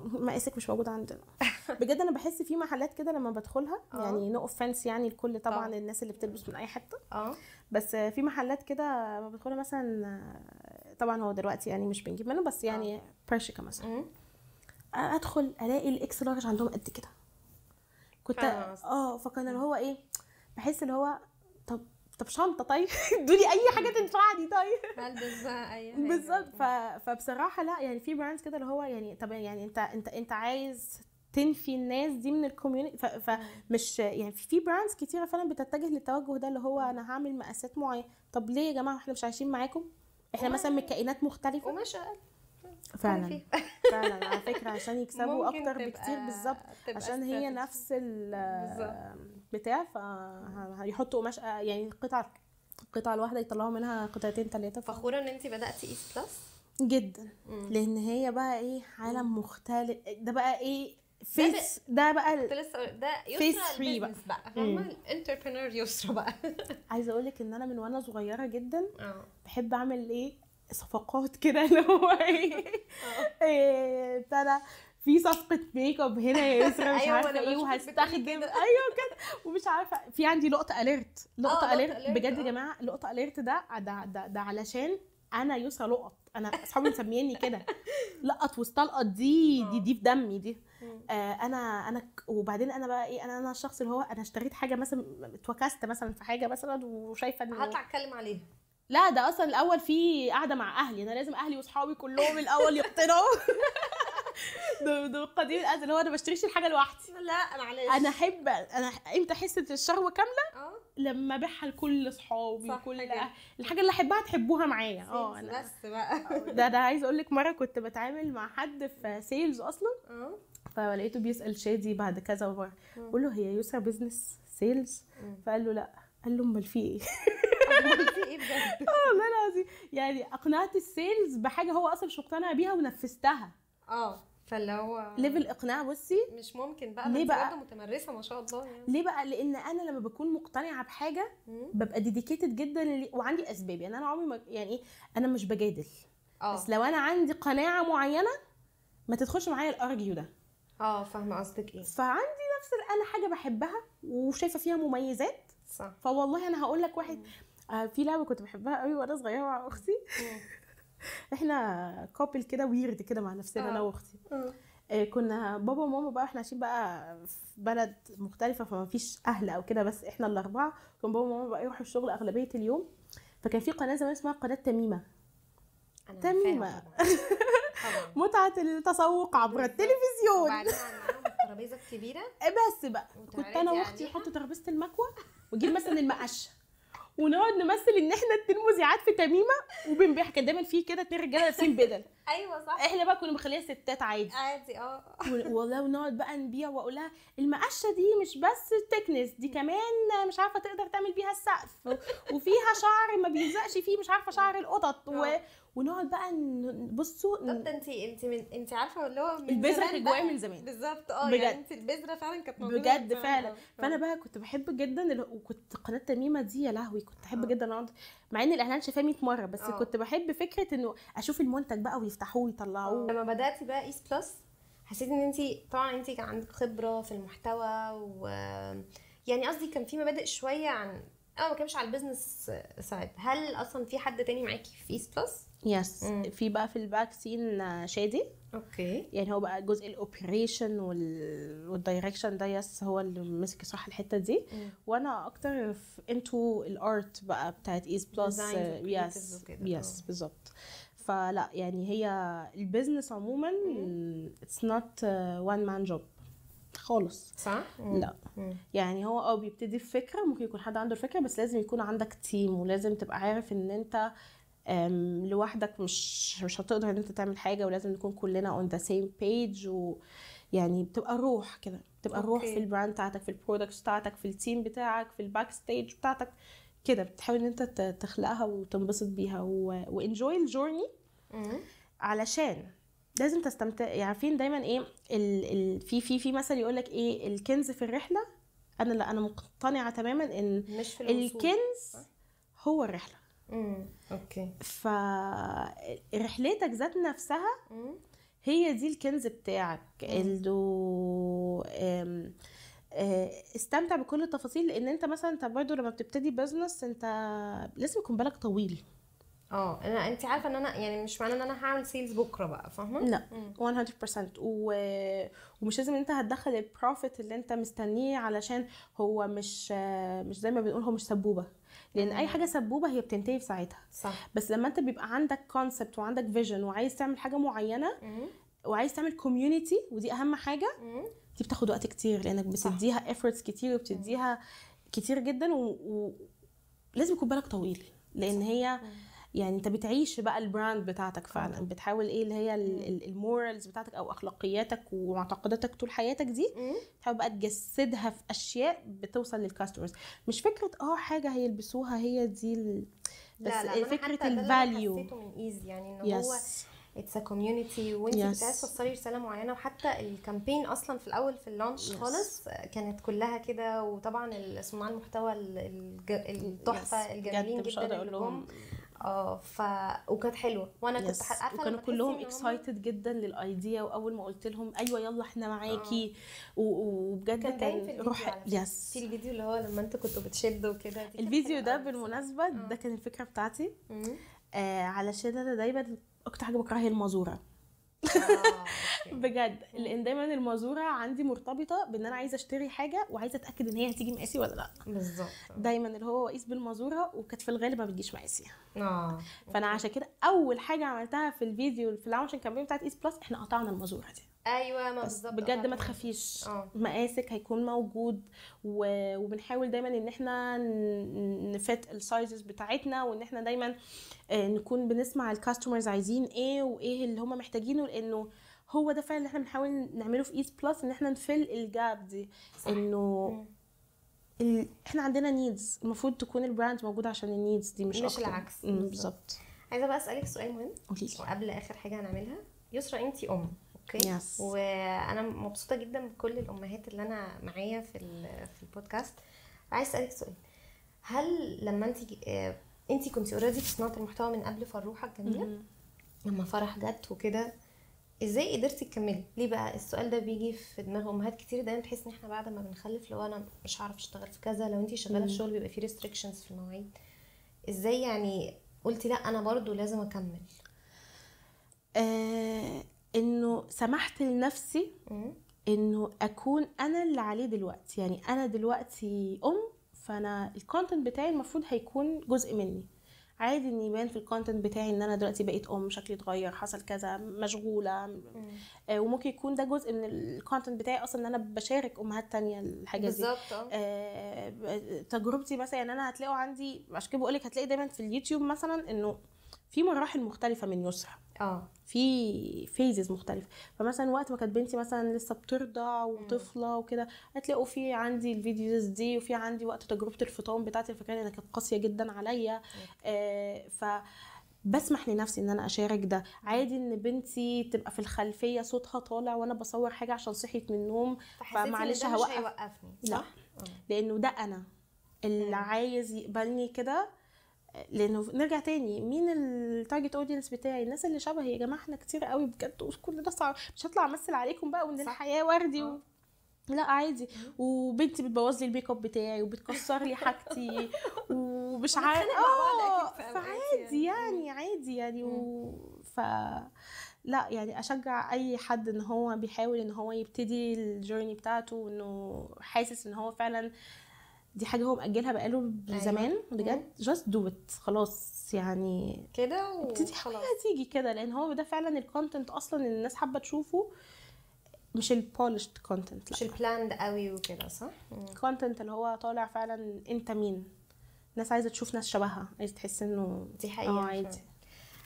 مقاسك مش موجود عندنا؟ بجد انا بحس في محلات كده لما بدخلها، يعني no offense يعني الكل طبعا الناس اللي بتلبس من اي حتة، بس في محلات كده لما بدخلها مثلا، طبعا هو دلوقتي يعني مش بنجيب منه، بس يعني Bershka مثلا، ادخل الاقي ال X large عندهم قد كده، كنت فكان اللي هو ايه، بحس اللي هو طب شنطه، طيب ادوني اي حاجة تنفعني، طيب هلبس بقى اي حاجة بالظبط. فبصراحة لا يعني في brands كده اللي هو يعني طب يعني انت عايز تنفي الناس دي من ال community، فمش يعني في brands كتيرة فعلا بتتجه للتوجه ده اللي هو انا هعمل مقاسات معينة. طب ليه يا جماعة احنا مش عايشين معاكم؟ احنا مثلا من كائنات مختلفة ومش فعلا فعلا على فكرة عشان يكسبوا اكتر بكتير. بالظبط، عشان هي نفس البتاع، فهيحطوا قماش يعني القطعة الواحدة يطلعوا منها قطعتين ثلاثة. فخورة ان انت بداتي Ease Plus جدا، لان هي بقى ايه عالم مختلف. ده بقى ايه phase، ده بقى كنت لسه ده يسرا ال business بقى، فاهمه؟ ال entrepreneur يسرا بقى. عايزه اقول لك ان انا من وانا صغيرة جدا بحب اعمل ايه صفقات كده اللي هو ايه ابتدى. في صفقة ميك اب هنا يا يسرا مش عارفه ايه وهستخدم ايوه كده ومش عارفه. في عندي لقطة alert، لقطة alert بجد يا جماعة. لقطة alert ده ده ده, ده علشان انا يسرا لقط، انا اصحابي مسميني كده لقط واستلقط، دي دي دي في دمي دي. انا وبعدين انا بقى ايه، انا الشخص اللي هو انا اشتريت حاجة مثلا، اتوكست مثلا في حاجة مثلا وشايفه انه هطلع اتكلم عليها. لا ده اصلا الاول في قاعدة مع اهلي، انا لازم اهلي واصحابي كلهم الاول يقتنعوا. ده قديم الازل، هو انا ما بشتريش الحاجة لوحدي. لا معلش، انا احب، انا امتى احس الشهوة كاملة لما ابيعها لكل اصحابي وكل الحاجة اللي احبها تحبوها معايا. انا بس بقى ده عايز اقول لك مرة كنت بتعامل مع حد في sales اصلا، فلقيته بيسال شادي بعد كذا مرة، بقول له هي يسرا business sales؟ فقال له لا. قال له امال في ايه؟ امال في ايه بجد؟ والله العظيم يعني اقنعت ال sales بحاجة هو اصلا مش مقتنع بيها ونفذتها. فاللي هو level اقناع بصي مش ممكن بقى. ليه بقى؟ متمرسه ما شاء الله يعني. ليه بقى؟ لان انا لما بكون مقتنعة بحاجة ببقى dedicated جدا وعندي اسباب. يعني انا عمري ما يعني انا مش بجادل، بس لو انا عندي قناعة معينة ما تدخلش معايا ال argue ده. فاهمه قصدك ايه. فعندي نفس انا حاجة بحبها وشايفه فيها مميزات، صح. فوالله انا هقول لك واحد في لعبه كنت بحبها قوي وانا صغيرة مع اختي. احنا couple كده weird كده مع نفسنا انا واختي. كنا بابا وماما بقى احنا عايشين بقى في بلد مختلفة، فما فيش اهل او كده، بس احنا الاربعة. كان بابا وماما بقى يروحوا الشغل اغلبية اليوم، فكان في قناة زمان اسمها قناة تميمه. تميمه متعه التسوق عبر التلفزيون. وبعدين معاهم الترابيزة الكبيرة بس بقى كنت انا واختي نحط ترابيزة المكوه ونجيب مثلا المقشه ونقعد نمثل ان احنا اتنين مذيعات في تميمه وبنبيع. كان دايما في كده اتنين رجاله لابسين بدل. ايوه صح. احنا بقى كنا مخليها ستات عادي عادي. والله ونقعد بقى نبيع واقول لها المقشه دي مش بس تكنس، دي كمان مش عارفه تقدر تعمل بيها السقف، وفيها شعر ما بيلزقش فيه، مش عارفه شعر القطط ونقعد بقى نبصوا. طب ده انت انت عارفه اللي هو البذرة كانت جوايا من زمان بالظبط. يعني انت البذرة فعلا كانت موجودة بجد فعلا. فانا بقى كنت بحب جدا، وكنت قناة تميمه دي يا لهوي كنت احب جدا اقعد، مع ان الاعلان شايفاه 100 مرة، بس كنت بحب فكرة انه اشوف المنتج بقى ويفتحوه ويطلعوه. لما بداتي بقى Ease Plus حسيت ان انت طبعا انت كان عندك خبره في المحتوى، و يعني قصدي كان في مبادئ شوية عن ما كانش على ال business side. هل اصلا في حد تاني معاكي في Ease Plus؟ yes، في بقى في ال back scene شادي. okay. يعني هو بقى جزء ال operation وال direction ده، yes هو اللي مسك صح الحتة دي. وانا اكتر في into ال art بقى بتاعت Ease Plus. yes yes بالظبط. فلا يعني هي ال business عموما it's not one man job خالص. صح؟ لا. يعني هو بيبتدي بفكره، ممكن يكون حد عنده الفكرة، بس لازم يكون عندك team، ولازم تبقى عارف ان انت لوحدك مش هتقدر ان انت تعمل حاجة، ولازم نكون كلنا on the same page. ويعني بتبقى الروح كده، بتبقى الروح في ال brand بتاعتك، في ال products بتاعتك، في ال team بتاعك، في ال backstage بتاعتك كده. بتحاول ان انت تخلقها وتنبسط بيها و enjoy ال journey، علشان لازم تستمتع. يعني عارفين دايما ايه في في في مثل يقولك ايه، الكنز في الرحلة. انا لا، انا مقتنعة تماما ان مش في الوصول. الكنز هو الرحلة. okay. فرحلتك ذات نفسها هي دي الكنز بتاعك. اللي استمتع بكل التفاصيل، لان انت مثلا انت برضه لما بتبتدي business انت لازم يكون بالك طويل. انا انت عارفه ان انا يعني مش معنى ان انا هعمل sales بكره بقى، فاهمه؟ لا 100%. ومش لازم انت هتدخل ال profit اللي انت مستنيه، علشان هو مش زي ما بنقول هو مش سبوبه، لان اي حاجة سبوبه هي بتنتهي في ساعتها. صح. بس لما انت بيبقى عندك concept وعندك vision وعايز تعمل حاجة معينة وعايز تعمل community، ودي اهم حاجة، دي بتاخد وقت كتير لانك بتديها efforts كتير وبتديها كتير جدا، ولازم يكون بالك طويل، لان هي يعني انت بتعيش بقى ال brand بتاعتك فعلا. بتحاول ايه اللي هي ال morals بتاعتك او اخلاقياتك ومعتقداتك طول حياتك دي، تحاول بقى تجسدها في اشياء بتوصل لل customers. مش فكرة حاجة هيلبسوها هي دي بس لا لا، فكرة ال value. حسيته من Ease يعني ان هو it's a community، وانت بتعايز توصلي رسالة معينة. وحتى ال campaign اصلا في الاول في ال launch خالص كانت كلها كده. وطبعا صناع المحتوى التحفة الجميلين جدا اللي جم. وكانت حلوة، وانا كنت عارفه وكانوا كلهم excited جدا لل idea، واول ما قلت لهم ايوه يلا احنا معاكي، وبجد كان روح. yes، في الفيديو اللي هو لما انتوا كنتوا بتشدوا كده، الفيديو ده بالمناسبة ده كان الفكرة بتاعتي. علشان انا دايما اكتر حاجة بكرهها هي المازوره. بجد، لان دايما المازوره عندي مرتبطة بان انا عايزه اشتري حاجة وعايزه اتاكد ان هي هتيجي مقاسي ولا لا. بالظبط، دايما اللي هو اقيس بالمازوره، وكانت في الغالب ما بتجيش مقاسي. فانا عشان كده اول حاجة عملتها في الفيديو في ال launching campaign بتاعت ايس بلس، احنا قطعنا المازوره دي. ايوه، ما بالظبط، بجد ما تخافيش، مقاسك هيكون موجود. وبنحاول دايما ان احنا ن fit ال sizes بتاعتنا، وان احنا دايما نكون بنسمع ال customers عايزين ايه وايه اللي هم محتاجينه، لانه هو ده فعلا اللي احنا بنحاول نعمله في ايس بلس، ان احنا ن fill ال gap دي. انه احنا عندنا needs، المفروض تكون ال brand موجودة عشان ال needs دي، مش العكس. بالظبط. عايزه بقى اسالك سؤال مهم وقبل اخر حاجة هنعملها. يسرا، انتي ام، okay؟ yes. وانا مبسوطة جدا بكل الامهات اللي انا معايا في البودكاست. عايز اسالك سؤال، هل لما انت كنتي already في صناعة المحتوى من قبل فروحه الجميلة، لما فرح جت وكده، ازاي قدرتي تكملي؟ ليه بقى السؤال ده بيجي في دماغ امهات كتير دايما، تحس ان احنا بعد ما بنخلف لو انا مش هعرف اشتغل في كذا، لو انت شغالة في شغل بيبقى فيه restrictions في المواعيد، ازاي يعني قلتي لا انا برضو لازم اكمل؟ انه سمحت لنفسي انه اكون انا اللي عليه دلوقتي. يعني انا دلوقتي فانا ال content بتاعي المفروض هيكون جزء مني. عادي ان يبان في ال content بتاعي ان انا دلوقتي بقيت شكلي اتغير، حصل كذا، مشغولة. وممكن يكون ده جزء من ال content بتاعي اصلا، ان انا بشارك امهات تانية الحاجة دي. بالظبط. تجربتي مثلا، يعني انا هتلاقوا عندي، عشان كده بقولك هتلاقي دايما في اليوتيوب مثلا انه في مراحل مختلفة من يسرا، في phases مختلفة. فمثلا وقت ما كانت بنتي مثلا لسه بترضع وطفله وكده، هتلاقوا في عندي ال videos دي، وفي عندي وقت تجربه الفطام بتاعتي، الفكرة انها كانت قاسية جدا عليا. ف بسمح لنفسي ان انا اشارك ده. عادي ان بنتي تبقى في الخلفية صوتها طالع وانا بصور حاجة عشان صحيت من النوم، فمعلش هوقف. لا، لانه ده انا اللي عايز يقبلني كده. لانه نرجع تاني، مين ال target audience بتاعي؟ الناس اللي شبهي. يا جماعة احنا كتير قوي بجد، وكل ده صعب، مش هطلع امثل عليكم بقى وان الحياة وردي لا عادي. وبنتي بتبوظ لي الميك اب بتاعي وبتكسر لي حاجتي ومش عارفه، فعادي يعني، عادي يعني. لا يعني اشجع اي حد ان هو بيحاول ان هو يبتدي ال journey بتاعته، وانه حاسس ان هو فعلا دي حاجة هو مأجلها بقاله زمان. بجد just do it، خلاص يعني كده وابتدي، هتيجي كده. لان هو ده فعلا ال content اصلا اللي الناس حابة تشوفه، مش ال polished content، مش ال planned قوي وكده، صح؟ ال content اللي هو طالع فعلا انت مين. الناس عايزه تشوف ناس شبهها، عايزه تحس انه دي حقيقة. عادي.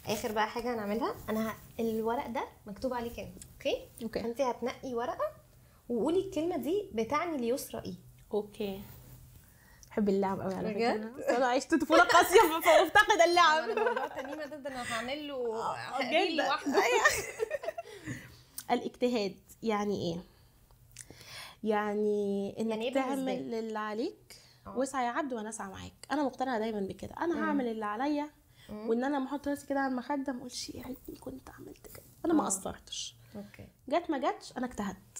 اخر بقى حاجة هنعملها، انا الورق ده مكتوب عليه كلمة، okay؟ انت هتنقي ورقة وقولي الكلمة دي بتعني ليسرا ايه. okay. بحب اللعب قوي على فكرة، انا عشت طفولة قاسية فافتقد اللعب. انا موضوع تميمه ده انا هعمل له reel لوحده. الاجتهاد يعني ايه؟ يعني انك يعني تعمل اللي عليك، واسعى يا عبد وانا اسعى معاك. انا مقتنعة دايما بكده، انا هعمل اللي عليا، وان انا ما احط راسي كده على المخدة ما اقولش يا ريتني كنت عملت كده، انا ما قصرتش. okay، جت ما جاتش انا اجتهدت.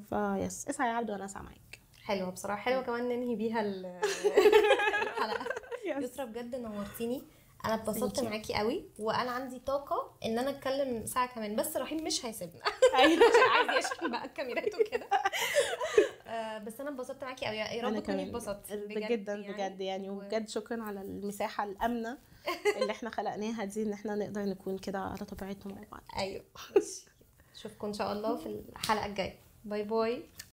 ف yes، اسعى يا عبد وانا اسعى معاك. حلوة بصراحة، حلوة كمان ننهي بيها الحلقة. يسرا بجد نورتيني، انا اتبسطت معاكي قوي، وانا عندي طاقة ان انا اتكلم ساعة كمان، بس رحيم مش هيسيبنا. ايوه عايز يشحن بقى الكاميرات وكده. بس انا اتبسطت معاكي قوي، يا رب تكوني اتبسطتي جدا يعني. بجد يعني، وبجد شكرا على المساحة الامنة اللي احنا خلقناها دي، ان احنا نقدر نكون كده على طبيعتنا مع بعض. ايوه، اشوفكم ان شاء الله في الحلقة الجاية. bye bye.